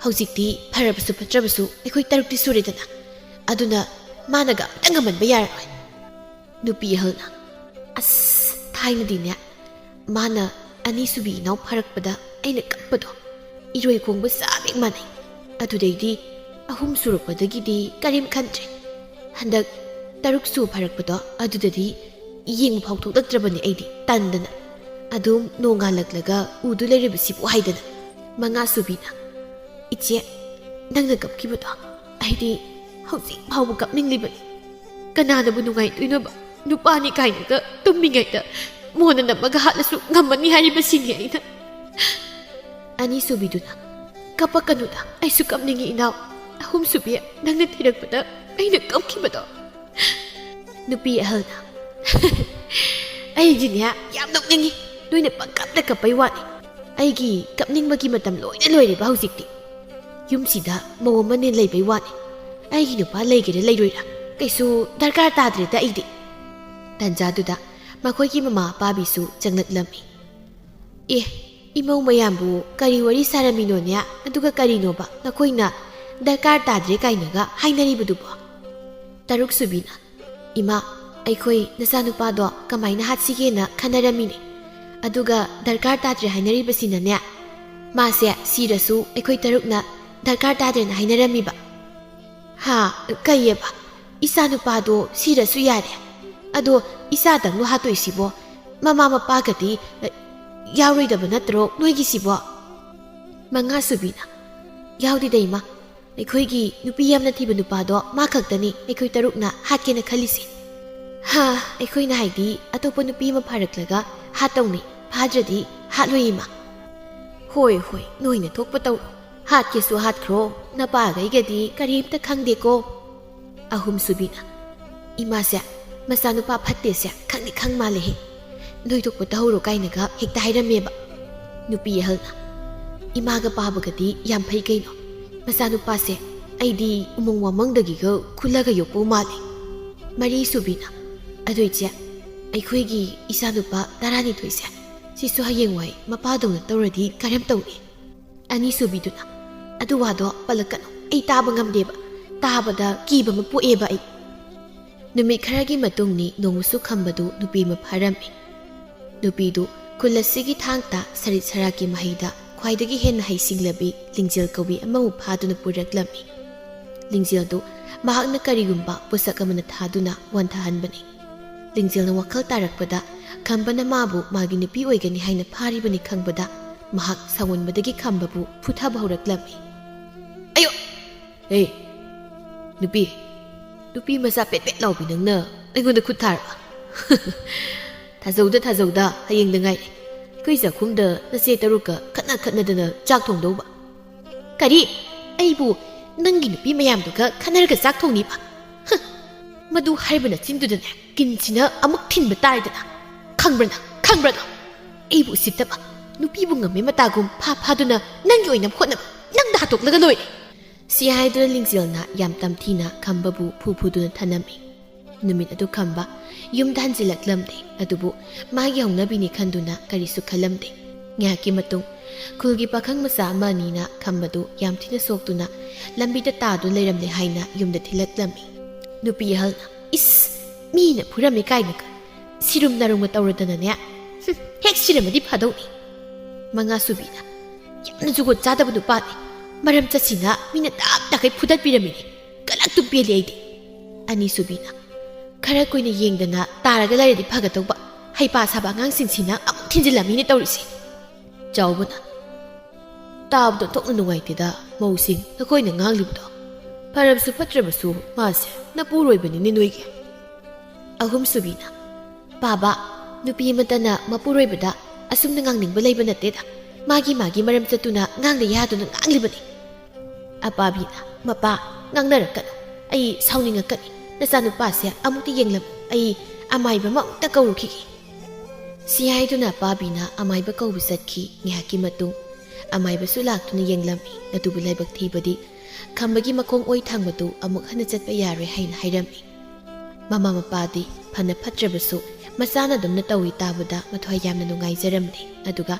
ꯍꯧꯖꯤꯛꯇꯤ ꯐꯔꯕꯁꯨ ꯐꯠꯇ꯭ꯔꯕꯁꯨ ꯑꯩꯈꯣꯏ ꯇꯔꯨꯛꯇꯤ ꯁꯨꯔꯦꯗꯅ꯫ ꯑꯗꯨꯅ ꯃꯥꯅꯒ ꯑꯃꯇ ꯉꯝꯍꯟꯕ ꯌꯥꯔꯔꯣꯏ꯫" ꯅꯨꯄꯤ ꯑꯍꯜꯅ, "ꯑꯁ, ꯊꯥꯏꯅꯗꯤꯅꯦ, ꯃꯥꯅ ꯑꯅꯤꯁꯨꯕꯤ ꯏꯅꯥꯎ ꯐꯥꯔꯛꯄꯗ ꯑꯩꯅ ꯀꯞꯄꯗꯣ ꯏꯔꯣꯏ ꯈꯣꯡꯕ ꯆꯞ ꯍꯦꯛ ꯃꯥꯟꯅꯩ꯫ ꯑꯗꯨꯗꯩꯗꯤ ꯑꯍꯨꯝ ꯁꯨꯔꯛꯄꯗꯒꯤꯗꯤ ꯀꯔꯤꯝ ꯈꯟꯗ꯭ꯔꯦ꯫ ꯍꯟꯗꯛ ꯇꯔꯨꯛ ꯁꯨ ꯐꯥꯔꯛꯄꯗꯣ, ꯑꯗꯨꯗꯗꯤ ꯌꯦꯡꯕ ꯐꯥꯎ ꯊꯣꯛꯂꯛꯇ꯭ꯔꯕꯅꯤ ꯑꯩꯗꯤ, ꯇꯟꯗꯅ꯫ ꯑꯗꯨꯝ ꯅꯣꯡꯉꯥꯜꯂꯛꯂꯒ ꯎꯗꯨ ꯂꯩꯔꯤꯕꯁꯤꯕꯨ ꯍꯥꯏꯗꯅ꯫" ꯃꯉꯥꯁꯨꯕꯤꯅ, "ꯏꯆꯦ, ꯅꯪꯅ ꯀꯞꯈꯤꯕꯗꯣ ꯑꯩꯗꯤ ꯍꯧꯖꯤꯛ ꯐꯥꯎꯕ ꯀꯞꯅꯤꯡꯂꯤꯕꯅꯤ꯫ ꯀꯅꯥꯅꯕꯨ ꯅꯨꯡꯉꯥꯏꯗꯣꯏꯅꯣꯕ? ꯅꯨꯄꯥꯅꯤ ꯀꯥꯏꯅꯒ ꯇꯨꯝꯃꯤꯉꯩꯗ ꯃꯣꯟꯅ ꯅꯝꯃꯒ ꯍꯥꯠꯂꯁꯨ ꯉꯝꯃꯅꯤ ꯍꯥꯏꯔꯤꯕꯁꯤꯅꯤ ꯑꯩꯅ꯫" ꯑꯅꯤꯁꯨꯕꯤꯗꯨꯅ, "ꯀꯞꯄꯛꯀꯅꯨꯗ, ꯑꯩꯁꯨ ꯀꯞꯅꯤꯡꯉꯤ ꯏꯅꯥꯎ꯫ ꯑꯍꯨꯝꯁꯨꯕꯤ, ꯅꯪꯅ ꯊꯤꯔꯛꯄꯗ ꯑꯩꯅ ꯀꯞꯈꯤꯕꯗꯣ꯫" ꯅꯨꯄꯤ ꯑꯍꯜꯅ, "ꯑꯩꯗꯤꯅꯦ ꯌꯥꯝ ꯅꯣꯛꯅꯤꯡꯉꯤ, ꯅꯣꯏꯅ ꯄꯪꯀꯞꯇ ꯀꯞꯄꯩ ꯋꯥꯅꯤ꯫ ꯑꯩꯒꯤ ꯀꯞꯅꯤꯡꯕꯒꯤ ꯃꯇꯝ ꯂꯣꯏꯅ ꯂꯣꯏꯔꯦꯕ ꯍꯧꯖꯤꯛꯇꯤ꯫ ꯌꯨꯝꯁꯤꯗ ꯃꯧ ꯑꯃꯅꯦ ꯂꯩꯕꯩ ꯋꯥꯅꯤ꯫ ꯑꯩꯒꯤ ꯅꯨꯄꯥ ꯂꯩꯒꯦꯔꯥ ꯂꯩꯔꯣꯏꯔꯥ ꯀꯩꯁꯨ ꯗꯔꯀꯥꯔ ꯇꯥꯗ꯭ꯔꯦꯗ ꯑꯩꯗꯤ꯫ ꯇꯟꯖꯥꯗꯨꯗ ꯃꯈꯣꯏꯒꯤ ꯃꯃꯥ ꯑꯄꯥꯕꯤꯁꯨ ꯆꯪꯂꯛꯂꯝꯃꯤ꯫ "ꯑꯦ, ꯏꯃꯧ ꯃꯌꯥꯝꯕꯨ ꯀꯔꯤ ꯋꯥꯔꯤ ꯁꯥꯔꯝꯃꯤꯅꯣꯅꯦ? ꯑꯗꯨꯒ ꯀꯔꯤꯅꯣꯕ ꯅꯈꯣꯏꯅ ꯗꯔꯀꯥꯔ ꯇꯥꯗ꯭ꯔꯦ ꯀꯥꯏꯅꯒ ꯍꯥꯏꯅꯔꯤꯕꯗꯨꯕꯣ?" ꯇꯔꯨꯛ ꯁꯨꯕꯤꯅ, "ꯏꯃꯥ, ꯑꯩꯈꯣꯏ ꯅꯆꯥꯅꯨꯄꯥꯗꯣ ꯀꯃꯥꯏꯅ ꯍꯥꯠꯁꯤꯒꯦꯅ ꯈꯟꯅꯔꯝꯃꯤꯅꯦ꯫ ꯑꯗꯨꯒ ꯗꯔꯀꯥꯔ ꯇꯥꯗ꯭ꯔꯦ ꯍꯥꯏꯅꯔꯤꯕꯁꯤꯅꯅꯦ, ꯃꯥꯁꯦ ꯁꯤꯔꯁꯨ ꯑꯩꯈꯣꯏ ꯇꯔꯨꯛꯅ ꯗꯔꯀꯥꯔ ꯇꯥꯗ꯭ꯔꯦꯅ ꯍꯥꯏꯅꯔꯝꯃꯤꯕ꯫" "ꯍꯥ? ꯀꯩꯌꯦꯕ? ꯏꯆꯥꯅꯨꯄꯥꯗꯣ ꯁꯤꯔꯁꯨ ꯌꯥꯔꯦ? ꯑꯗꯣ ꯏꯆꯥꯗꯪꯂꯣ ꯍꯥꯠꯇꯣꯏꯁꯤꯕꯣ? ꯃꯃꯥ ꯃꯄꯥꯒꯗꯤ, ꯑ, ꯌꯥꯎꯔꯣꯏꯗꯕ ꯅꯠꯇ꯭ꯔꯣ ꯅꯣꯏꯒꯤꯁꯤꯕꯣ?" ꯃꯉꯥ ꯁꯨꯕꯤꯅ, "ꯌꯥꯎꯗꯦꯗ ꯏꯃꯥ, ꯑꯩꯈꯣꯏꯒꯤ ꯅꯨꯄꯤ ꯌꯥꯝꯅ ꯊꯤꯕ ꯅꯨꯄꯥꯗꯣ ꯃꯥ ꯈꯛꯇꯅꯤ ꯑꯩꯈꯣꯏ ꯇꯔꯨꯛꯅ ꯍꯥꯠꯀꯦꯅ ꯈꯜꯂꯤꯁꯦ꯫ ꯍꯥ, ꯑꯩꯈꯣꯏꯅ ꯍꯥꯏꯗꯤ ꯑꯇꯣꯞꯄ ꯅꯨꯄꯤ ꯑꯃ ꯐꯥꯔꯛꯂꯒ ꯍꯥꯠꯇꯧꯅꯤ, ꯐꯥꯗ꯭ꯔꯗꯤ ꯍꯥꯠꯂꯣꯏ ꯏꯃꯥ꯫" "ꯍꯣꯏ, ꯍꯣꯏ, ꯅꯣꯏꯅ ꯊꯣꯛꯄ ꯇꯧꯔꯣ, ꯍꯥꯠꯀꯦꯁꯨ ꯍꯥꯠꯈ꯭ꯔꯣ, ꯅꯄꯥꯒꯩꯒꯗꯤ ꯀꯔꯤꯝꯇ ꯈꯪꯗꯦꯀꯣ꯫" ꯑꯍꯨꯝ ꯁꯨꯕꯤꯅ, "ꯏꯃꯥꯁꯦ ꯃꯆꯥꯅꯨꯄꯥ ꯐꯠꯇꯦꯁꯦ ꯈꯪꯗꯤ ꯈꯪ ꯃꯥꯜꯂꯦꯍꯦ, ꯅꯣꯏ ꯊꯣꯛꯄ ꯇꯧꯍꯧꯔꯣ ꯀꯥꯏꯅꯒ ꯍꯦꯛꯇ ꯍꯥꯏꯔꯝꯃꯦꯕ꯫" ꯅꯨꯄꯤ ꯑꯍꯜꯅ, "ꯏꯃꯥꯒ ꯄꯥꯕꯒꯗꯤ ꯌꯥꯝ ꯐꯩ ꯀꯩꯅꯣ, ꯃꯆꯥꯅꯨꯄꯥꯁꯦ ꯑꯩꯗꯤ ꯎꯃꯪ ꯋꯥꯃꯪꯗꯒꯤꯒ ꯈꯨꯜꯂꯒ ꯌꯣꯛꯄꯧ ꯃꯥꯜꯂꯦ꯫" ꯃꯔꯤ ꯁꯨꯕꯤꯅ, "ꯑꯗꯨ ꯏꯆꯦ, ꯑꯩꯈꯣꯏꯒꯤ ꯏꯆꯥꯅꯨꯄꯥ ꯇꯔꯥꯅꯤꯊꯣꯏꯁꯦ ꯁꯤꯁꯨ ꯍꯌꯦꯡꯋꯥꯏ ꯃꯄꯥꯗꯧꯅ ꯇꯧꯔꯗꯤ ꯀꯔꯝ ꯇꯧꯅꯤ?" ꯑꯅꯤꯁꯨꯕꯤꯗꯨꯅ, "ꯑꯗꯨ ꯋꯥꯗꯣ ꯄꯜꯂꯛꯀꯅꯨ, ꯑꯩ ꯇꯥꯕ ꯉꯝꯗꯦꯕ, ꯇꯥꯕꯗ ꯀꯤꯕ ꯑꯃ ꯄꯣꯛꯑꯦꯕ ꯑꯩ꯫" ꯅꯨꯃꯤꯠ ꯈꯔꯒꯤ ꯃꯇꯨꯡꯅꯤ ꯅꯣꯡꯃꯁꯨ ꯈꯝꯕꯗꯨ ꯅꯨꯄꯤ ꯑꯃ ꯐꯥꯔꯝꯃꯤ꯫ ꯅꯨꯄꯤꯗꯨ ꯈꯨꯜ ꯑꯁꯤꯒꯤ ꯊꯥꯡꯇ ꯁꯔꯤꯠ ꯁꯔꯥꯛꯀꯤ ꯃꯍꯩꯗ ꯈ꯭ꯋꯥꯏꯗꯒꯤ ꯍꯦꯟꯅ ꯍꯩꯁꯤꯡꯂꯕꯤ ꯂꯤꯡꯖꯦꯜ ꯀꯧꯕꯤ ꯑꯃꯕꯨ ꯐꯥꯗꯨꯅ ꯄꯨꯔꯛꯂꯝꯃꯤ꯫ ꯂꯤꯡꯖꯦꯜꯗꯨ ꯃꯍꯥꯛꯅ ꯀꯔꯤꯒꯨꯝꯕ ꯄꯣꯠꯁꯛ ꯑꯃꯅ ꯊꯥꯗꯨꯅ ꯋꯥꯟꯊꯍꯟꯕꯅꯤ꯫ ꯂꯤꯡꯖꯦꯜꯅ ꯋꯥꯈꯜ ꯇꯥꯔꯛꯄꯗ ꯈꯝꯕꯅ ꯃꯥꯕꯨ ꯃꯥꯒꯤ ꯅꯨꯄꯤ ꯑꯣꯏꯒꯅꯤ ꯍꯥꯏꯅ ꯐꯥꯔꯤꯕꯅꯤ ꯈꯪꯕꯗ ꯃꯍꯥꯛ ꯁꯥꯎꯒꯟꯕꯗꯒꯤ ꯈꯝꯕꯕꯨ ꯐꯨꯊꯕ ꯍꯧꯔꯛꯂꯝꯃꯤ꯫ "ꯑꯌꯣ! ꯑꯦ, ꯅꯨꯄꯤ, ꯅꯨꯄꯤ ꯃꯆꯥ ꯄꯦꯠ ꯄꯦꯠ ꯂꯥꯎꯕꯤ ꯅꯪꯅ ꯑꯩꯉꯣꯟꯗ ꯈꯨꯠ ꯊꯥꯔꯕ? ꯊꯥꯖꯧꯗ ꯊꯥꯖꯧꯗ, ꯍꯌꯦꯡꯗ ꯉꯥꯏꯔꯦ ꯑꯩꯈꯣꯏ ꯆꯥꯛꯈꯨꯝꯗ ꯅꯆꯦ ꯇꯔꯨꯛꯀ ꯈꯠꯅ ꯈꯠꯅꯗꯅ ꯆꯥꯛ ꯊꯣꯡꯗꯧꯕ꯫" "ꯀꯔꯤ? ꯑꯩꯕꯨ ꯅꯪꯒꯤ ꯅꯨꯄꯤ ꯃꯌꯥꯝꯗꯨꯒ ꯈꯠꯅꯔꯒ ꯆꯥꯛ ꯊꯣꯡꯅꯤꯕ? ꯍ! ꯃꯗꯨ ꯍꯥꯏꯔꯤꯕ ꯅꯆꯤꯟꯗꯨꯗꯅꯦ ꯀꯤꯟꯁꯤꯅ ꯑꯃꯨꯛ ꯊꯤꯟꯕ ꯇꯥꯔꯦꯗꯅ꯫ ꯈꯪꯕ꯭ꯔ ꯅꯪ? ꯈꯪꯕ꯭ꯔ ꯅꯪ? ꯑꯩꯕꯨ ꯎꯁꯤꯠꯇꯕ, ꯅꯨꯄꯤꯕꯨ ꯉꯝꯃꯦ ꯃꯇꯥꯒꯨꯝ ꯐꯥ ꯐꯥꯗꯨꯅ ꯅꯪꯒꯤ ꯑꯣꯏꯅꯕ ꯍꯣꯠꯅꯕ, ꯅꯪꯗ ꯍꯥꯠꯇꯣꯛꯂꯒ ꯂꯣꯏꯔꯦ꯫ ꯁꯤ ꯍꯥꯏꯗꯨꯅ ꯂꯤꯡꯖꯦꯜꯅ ꯌꯥꯝ ꯇꯝꯊꯤꯅ ꯈꯝꯕꯕꯨ ꯐꯨ ꯐꯨꯗꯨꯅ ꯊꯅꯝꯃꯤ꯫ ꯅꯨꯃꯤꯠ ꯑꯗꯨ ꯈꯝꯕ ꯌꯨꯝꯗ ꯍꯟꯖꯤꯜꯂꯛꯂꯝꯗꯦ, ꯑꯗꯨꯕꯨ ꯃꯥꯒꯤ ꯍꯧꯅꯕꯤꯅꯤ ꯈꯟꯗꯨꯅ ꯀꯔꯤꯁꯨ ꯈꯜꯂꯝꯗꯦ꯫ ꯉꯥꯏꯍꯥꯛꯀꯤ ꯃꯇꯨꯡ ꯈꯨꯜꯒꯤ ꯄꯥꯈꯪ ꯃꯆꯥ ꯑꯃ ꯑꯅꯤꯅ ꯈꯝꯕꯗꯨ ꯌꯥꯝ ꯊꯤꯅ ꯁꯣꯛꯇꯨꯅ ꯂꯝꯕꯤꯗ ꯇꯥꯗꯨꯅ ꯂꯩꯔꯝꯂꯦ ꯍꯥꯏꯅ ꯌꯨꯝꯗ ꯊꯤꯜꯂꯛꯂꯝꯃꯤ꯫ ꯅꯨꯄꯤ ꯑꯍꯜꯅ, "ꯏꯁ, ꯃꯤꯅ ꯐꯨꯔꯝꯃꯦ ꯀꯥꯏꯅꯒ ꯁꯤꯔꯨꯝ ꯅꯥꯔꯨꯝꯒ ꯇꯧꯔꯗꯅꯅꯦ꯫ ꯍꯨꯝ, ꯍꯦꯛ ꯁꯤꯔꯝꯃꯗꯤ ꯐꯗꯧꯅꯤ"꯫ ꯃꯉꯥꯁꯨꯕꯤꯅ, "ꯌꯥꯝꯅ ꯖꯨꯒꯣꯠ ꯆꯥꯗꯕ ꯅꯨꯄꯥꯅꯤ꯫ ꯃꯔꯝ ꯆꯠꯁꯤꯅ ꯃꯤꯅ ꯇꯞ ꯇꯥꯈꯩ ꯐꯨꯗꯠꯄꯤꯔꯝꯃꯤꯅꯤ꯫ ꯀꯂꯛꯇꯨꯝ ꯄꯦꯜꯂꯤ ꯑꯩꯗꯤ"꯫ ꯑꯅꯤꯁꯨꯕꯤꯅ, "ꯈꯔ ꯀꯨꯏꯅ ꯌꯦꯡꯗꯅ ꯇꯥꯔꯒ ꯂꯩꯔꯗꯤ ꯐꯒꯗꯧꯕ꯫ ꯍꯩꯄꯥ ꯁꯥꯕ ꯑꯉꯥꯡꯁꯤꯡꯁꯤꯅ ꯑꯃꯨꯛ ꯊꯤꯟꯖꯤꯜꯂꯝꯃꯤꯅꯦ ꯇꯧꯔꯤꯁꯦ"꯫ ꯆꯥꯎꯕꯅ, "ꯇꯥꯕꯗ ꯑꯣꯟꯊꯣꯛꯅ ꯅꯨꯡꯉꯥꯏꯇꯦꯗ, ꯃꯧꯁꯤꯡ, ꯅꯈꯣꯏꯅ ꯉꯥꯡꯂꯤꯕꯗꯣ꯫ ꯐꯔꯕꯁꯨ ꯐꯠꯇ꯭ꯔꯕꯁꯨ ꯃꯥꯁꯦ ꯅꯄꯨꯔꯣꯏꯕꯅꯤꯅꯦ ꯅꯣꯏꯒꯤ"꯫ ꯑꯍꯨꯝꯁꯨꯕꯤꯅ, "ꯄꯥꯕ, ꯅꯨꯄꯤ ꯑꯃꯠꯇꯅ ꯃꯄꯨꯔꯣꯏꯕꯗ ꯑꯁꯨꯝꯅ ꯉꯥꯡꯅꯤꯡꯕ ꯂꯩꯕ ꯅꯠꯇꯦꯗ꯫ ꯃꯥꯒꯤ ꯃꯥꯒꯤ ꯃꯔꯝ ꯆꯠꯇꯨꯅ ꯉꯥꯡꯗ ꯌꯥꯗꯨꯅ ꯉꯥꯡꯂꯤꯕꯅꯤ"꯫ ꯑꯄꯥꯕꯤꯅ, "ꯃꯄꯥ, ꯉꯥꯡꯅꯔꯛꯀꯅꯨ꯫ ꯑꯩ ꯁꯥꯎꯅꯤꯡꯉꯛꯀꯅꯤ꯫ ꯅꯆꯥꯅꯨꯄꯥꯁꯦ ꯑꯃꯨꯛꯇ ꯌꯦꯡꯂꯝꯃꯨ꯫ ꯑꯩ ꯑꯃꯥꯏꯕ ꯑꯃ ꯑꯃꯨꯛꯇ ꯀꯧꯔꯨꯈꯤꯒꯦ"꯫ ꯁꯤ ꯍꯥꯏꯗꯨꯅ ꯑꯄꯥꯕꯤꯅ ꯑꯃꯥꯏꯕ ꯀꯧꯕ ꯆꯠꯈꯤ꯫ ꯉꯥꯏꯍꯥꯛꯀꯤ ꯃꯇꯨꯡ ꯑꯃꯥꯏꯕꯁꯨ ꯂꯥꯛꯇꯨꯅ ꯌꯦꯡꯂꯝꯃꯤ꯫ ꯑꯗꯨꯕꯨ ꯂꯥꯏꯕꯛ ꯊꯤꯕꯗꯤ ꯈꯝꯕꯒꯤ ꯃꯈꯣꯡ ꯑꯣꯏ ꯊꯥꯡꯕꯗꯨ ꯑꯃꯨꯛ ꯍꯟꯅ ꯆꯠꯄ ꯌꯥꯔꯣꯏ ꯍꯥꯏꯅ ꯍꯥꯏꯔꯝꯃꯤ꯫ ꯃꯃꯥ ꯃꯄꯥꯗꯤ ꯐꯅ ꯐꯠꯇ꯭ꯔꯕꯁꯨ ꯃꯆꯥꯅ ꯑꯗꯨꯝꯅ ꯇꯧꯏ ꯇꯥꯕꯗ ꯃꯊ꯭ꯋꯥꯏ ꯌꯥꯝꯅ ꯅꯨꯡꯉꯥꯏꯖꯔꯝꯂꯦ꯫ ꯑꯗꯨꯒ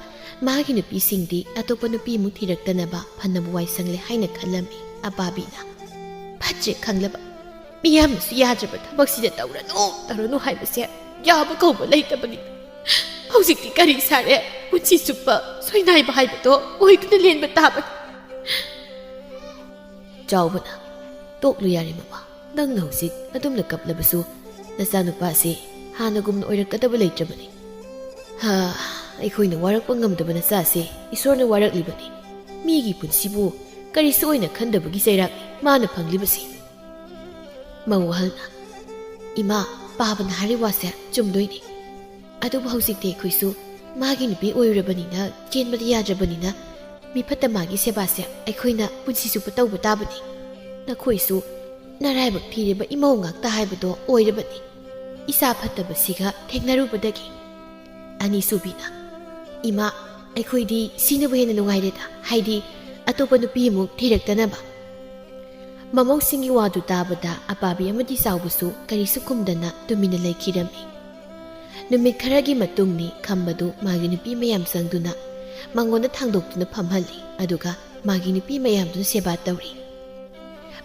ꯃꯥꯒꯤ ꯅꯨꯄꯤꯁꯤꯡꯗꯤ ꯑꯇꯣꯞꯄ ꯅꯨꯄꯤꯃꯨꯛ ꯊꯤꯔꯛꯇꯅꯕ ꯐꯅꯕꯨ ꯋꯥꯏꯁꯪꯂꯦ ꯍꯥꯏꯅ ꯈꯜꯂꯝꯃꯤ꯫ ꯑꯄꯥꯕꯤꯅ, "ꯐꯠꯇ꯭ꯔꯦ ꯈꯪꯂꯕ, ꯃꯤꯌꯥꯝꯅꯁꯨ ꯌꯥꯗ꯭ꯔꯕ ꯊꯕꯛꯁꯤꯗ ꯇꯧꯔꯅꯨ, ꯇꯧꯔꯅꯨ ꯍꯥꯏꯕꯁꯦ ꯌꯥꯕ ꯀꯧꯕ ꯂꯩꯇꯕꯅꯤ꯫ ꯍꯧꯖꯤꯛꯇꯤ ꯀꯔꯤ ꯁꯥꯔꯦ? ꯄꯨꯟꯁꯤ ꯆꯨꯞꯄ ꯁꯣꯏꯅꯥꯏꯕ ꯍꯥꯏꯕꯗꯣ ꯑꯣꯏꯗꯨꯅ ꯂꯦꯟꯕ ꯇꯥꯕꯅꯤ"꯫ ꯆꯥꯎꯕꯅ, "ꯇꯣꯛꯂꯨ ꯌꯥꯔꯦ ꯃꯃꯥ, ꯅꯪꯅ ꯍꯧꯖꯤꯛ ꯑꯗꯨꯝꯅ ꯀꯞꯂꯕꯁꯨ ꯅꯆꯥꯅꯨꯄꯥꯁꯤ ꯍꯥꯟꯅꯒꯨꯝꯅ ꯑꯣꯏꯔꯛꯀꯗꯕ ꯂꯩꯇ꯭ꯔꯕꯅꯤ꯫ ꯍꯥ, ꯑꯩꯈꯣꯏꯅ ꯋꯥꯔꯛꯄ ꯉꯝꯗꯕ ꯅꯆꯥꯁꯦ ꯏꯁꯣꯔꯅ ꯋꯥꯔꯛꯂꯤꯕꯅꯤ꯫ ꯃꯤꯒꯤ ꯄꯨꯟꯁꯤꯕꯨ ꯀꯔꯤꯁꯨ ꯑꯣꯏꯅ ꯈꯟꯗꯕꯒꯤ ꯆꯩꯔꯥꯛꯅꯤ ꯃꯥꯅ ꯐꯪꯂꯤꯕꯁꯤ"꯫ ꯃꯧ ꯑꯍꯜꯅ, "ꯏꯃꯥ, ꯄꯥꯕꯅ ꯍꯥꯏꯔꯤ ꯋꯥꯁꯦ ꯆꯨꯝꯗꯣꯏꯅꯤ꯫ ꯑꯗꯨꯕꯨ ꯍꯧꯖꯤꯛꯇꯤ ꯑꯩꯈꯣꯏꯁꯨ ꯃꯥꯒꯤ ꯅꯨꯄꯤ ꯑꯣꯏꯔꯨꯔꯕꯅꯤꯅ ꯆꯦꯟꯕꯗꯤ ꯌꯥꯗ꯭ꯔꯕꯅꯤꯅ ꯃꯤꯐꯠꯇ ꯃꯥꯒꯤ ꯁꯦꯕꯥꯁꯦ ꯑꯩꯈꯣꯏꯅ ꯄꯨꯟꯁꯤ ꯆꯨꯞꯄ ꯇꯧꯕ ꯇꯥꯕꯅꯤ꯫ ꯅꯈꯣꯏꯁꯨ ꯅꯔꯥꯏꯕꯛ ꯊꯤꯔꯤꯕ ꯏꯃꯧ ꯉꯥꯛꯇ ꯍꯥꯏꯕꯗꯣ ꯑꯣꯏꯔꯕꯅꯤ꯫ ꯏꯆꯥ ꯐꯠꯇꯕꯁꯤꯒ ꯊꯦꯡꯅꯔꯨꯕꯗꯒꯤ"꯫ ꯑꯅꯤꯁꯨꯕꯤꯅ, "ꯏꯃꯥ, ꯑꯩꯈꯣꯏꯗꯤ ꯁꯤꯅꯕꯨ ꯍꯦꯟꯅ ꯅꯨꯡꯉꯥꯏꯔꯦꯗ, ꯍꯥꯏꯗꯤ ꯑꯇꯣꯞꯄ ꯅꯨꯄꯤ ꯑꯃꯨꯛ ꯊꯤꯔꯛꯇꯅꯕ꯫ ꯃꯃꯧꯁꯤꯡꯒꯤ ꯋꯥꯗꯨ ꯇꯥꯕꯗ ꯑꯄꯥꯕꯤ ꯑꯃꯗꯤ ꯆꯥꯎꯕꯁꯨ ꯀꯔꯤꯁꯨ ꯈꯨꯝꯗꯅ ꯇꯨꯃꯤꯟꯅ ꯂꯩꯈꯤꯔꯝꯃꯤ꯫ ꯅꯨꯃꯤꯠ ꯈꯔꯒꯤ ꯃꯇꯨꯡꯅꯤ, ꯈꯝꯕꯗꯨ ꯃꯥꯒꯤ ꯅꯨꯄꯤ ꯃꯌꯥꯝ ꯆꯪꯗꯨꯅ ꯃꯉꯣꯟꯗ ꯊꯥꯡꯗꯣꯛꯇꯨꯅ ꯐꯝꯍꯜꯂꯤ, ꯑꯗꯨꯒ ꯃꯥꯒꯤ ꯅꯨꯄꯤ ꯃꯌꯥꯝꯗꯨꯅ ꯁꯦꯕꯥ ꯇꯧꯔꯤ꯫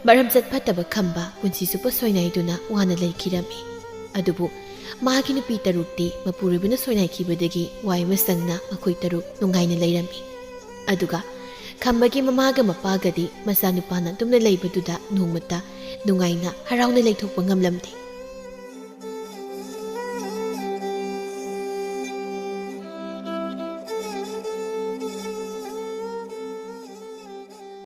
ꯃꯔꯝꯆꯠ ꯐꯠꯇꯕ ꯈꯝꯕ ꯄꯨꯟꯁꯤ ꯆꯨꯞꯄ ꯁꯣꯏꯅꯥꯏꯗꯨꯅ ꯋꯥꯅ ꯂꯩꯈꯤꯔꯝꯃꯤ꯫ ꯑꯗꯨꯕꯨ ꯃꯥꯒꯤ ꯅꯨꯄꯤ ꯇꯔꯨꯛꯇꯤ ꯃꯄꯨꯔꯣꯏꯕꯅ ꯁꯣꯏꯅꯥꯏꯈꯤꯕꯗꯒꯤ ꯋꯥꯏ ꯑꯃ ꯁꯪꯅ ꯃꯈꯣꯏ ꯇꯔꯨꯛ ꯅꯨꯡꯉꯥꯏꯅ ꯂꯩꯔꯝꯃꯤ꯫ ꯑꯗꯨꯒ ꯈꯝꯕꯒꯤ ꯃꯃꯥꯒ ꯃꯄꯥꯒꯗꯤ ꯃꯆꯥꯅꯨꯄꯥꯅ ꯇꯨꯝꯅ ꯂꯩꯕꯗꯨꯗ ꯅꯣꯡꯃꯇ ꯅꯨꯡꯉꯥꯏꯅ ꯍꯔꯥꯎꯅ ꯂꯩꯊꯣꯛꯄ ꯉꯝꯂꯝꯗꯦ꯫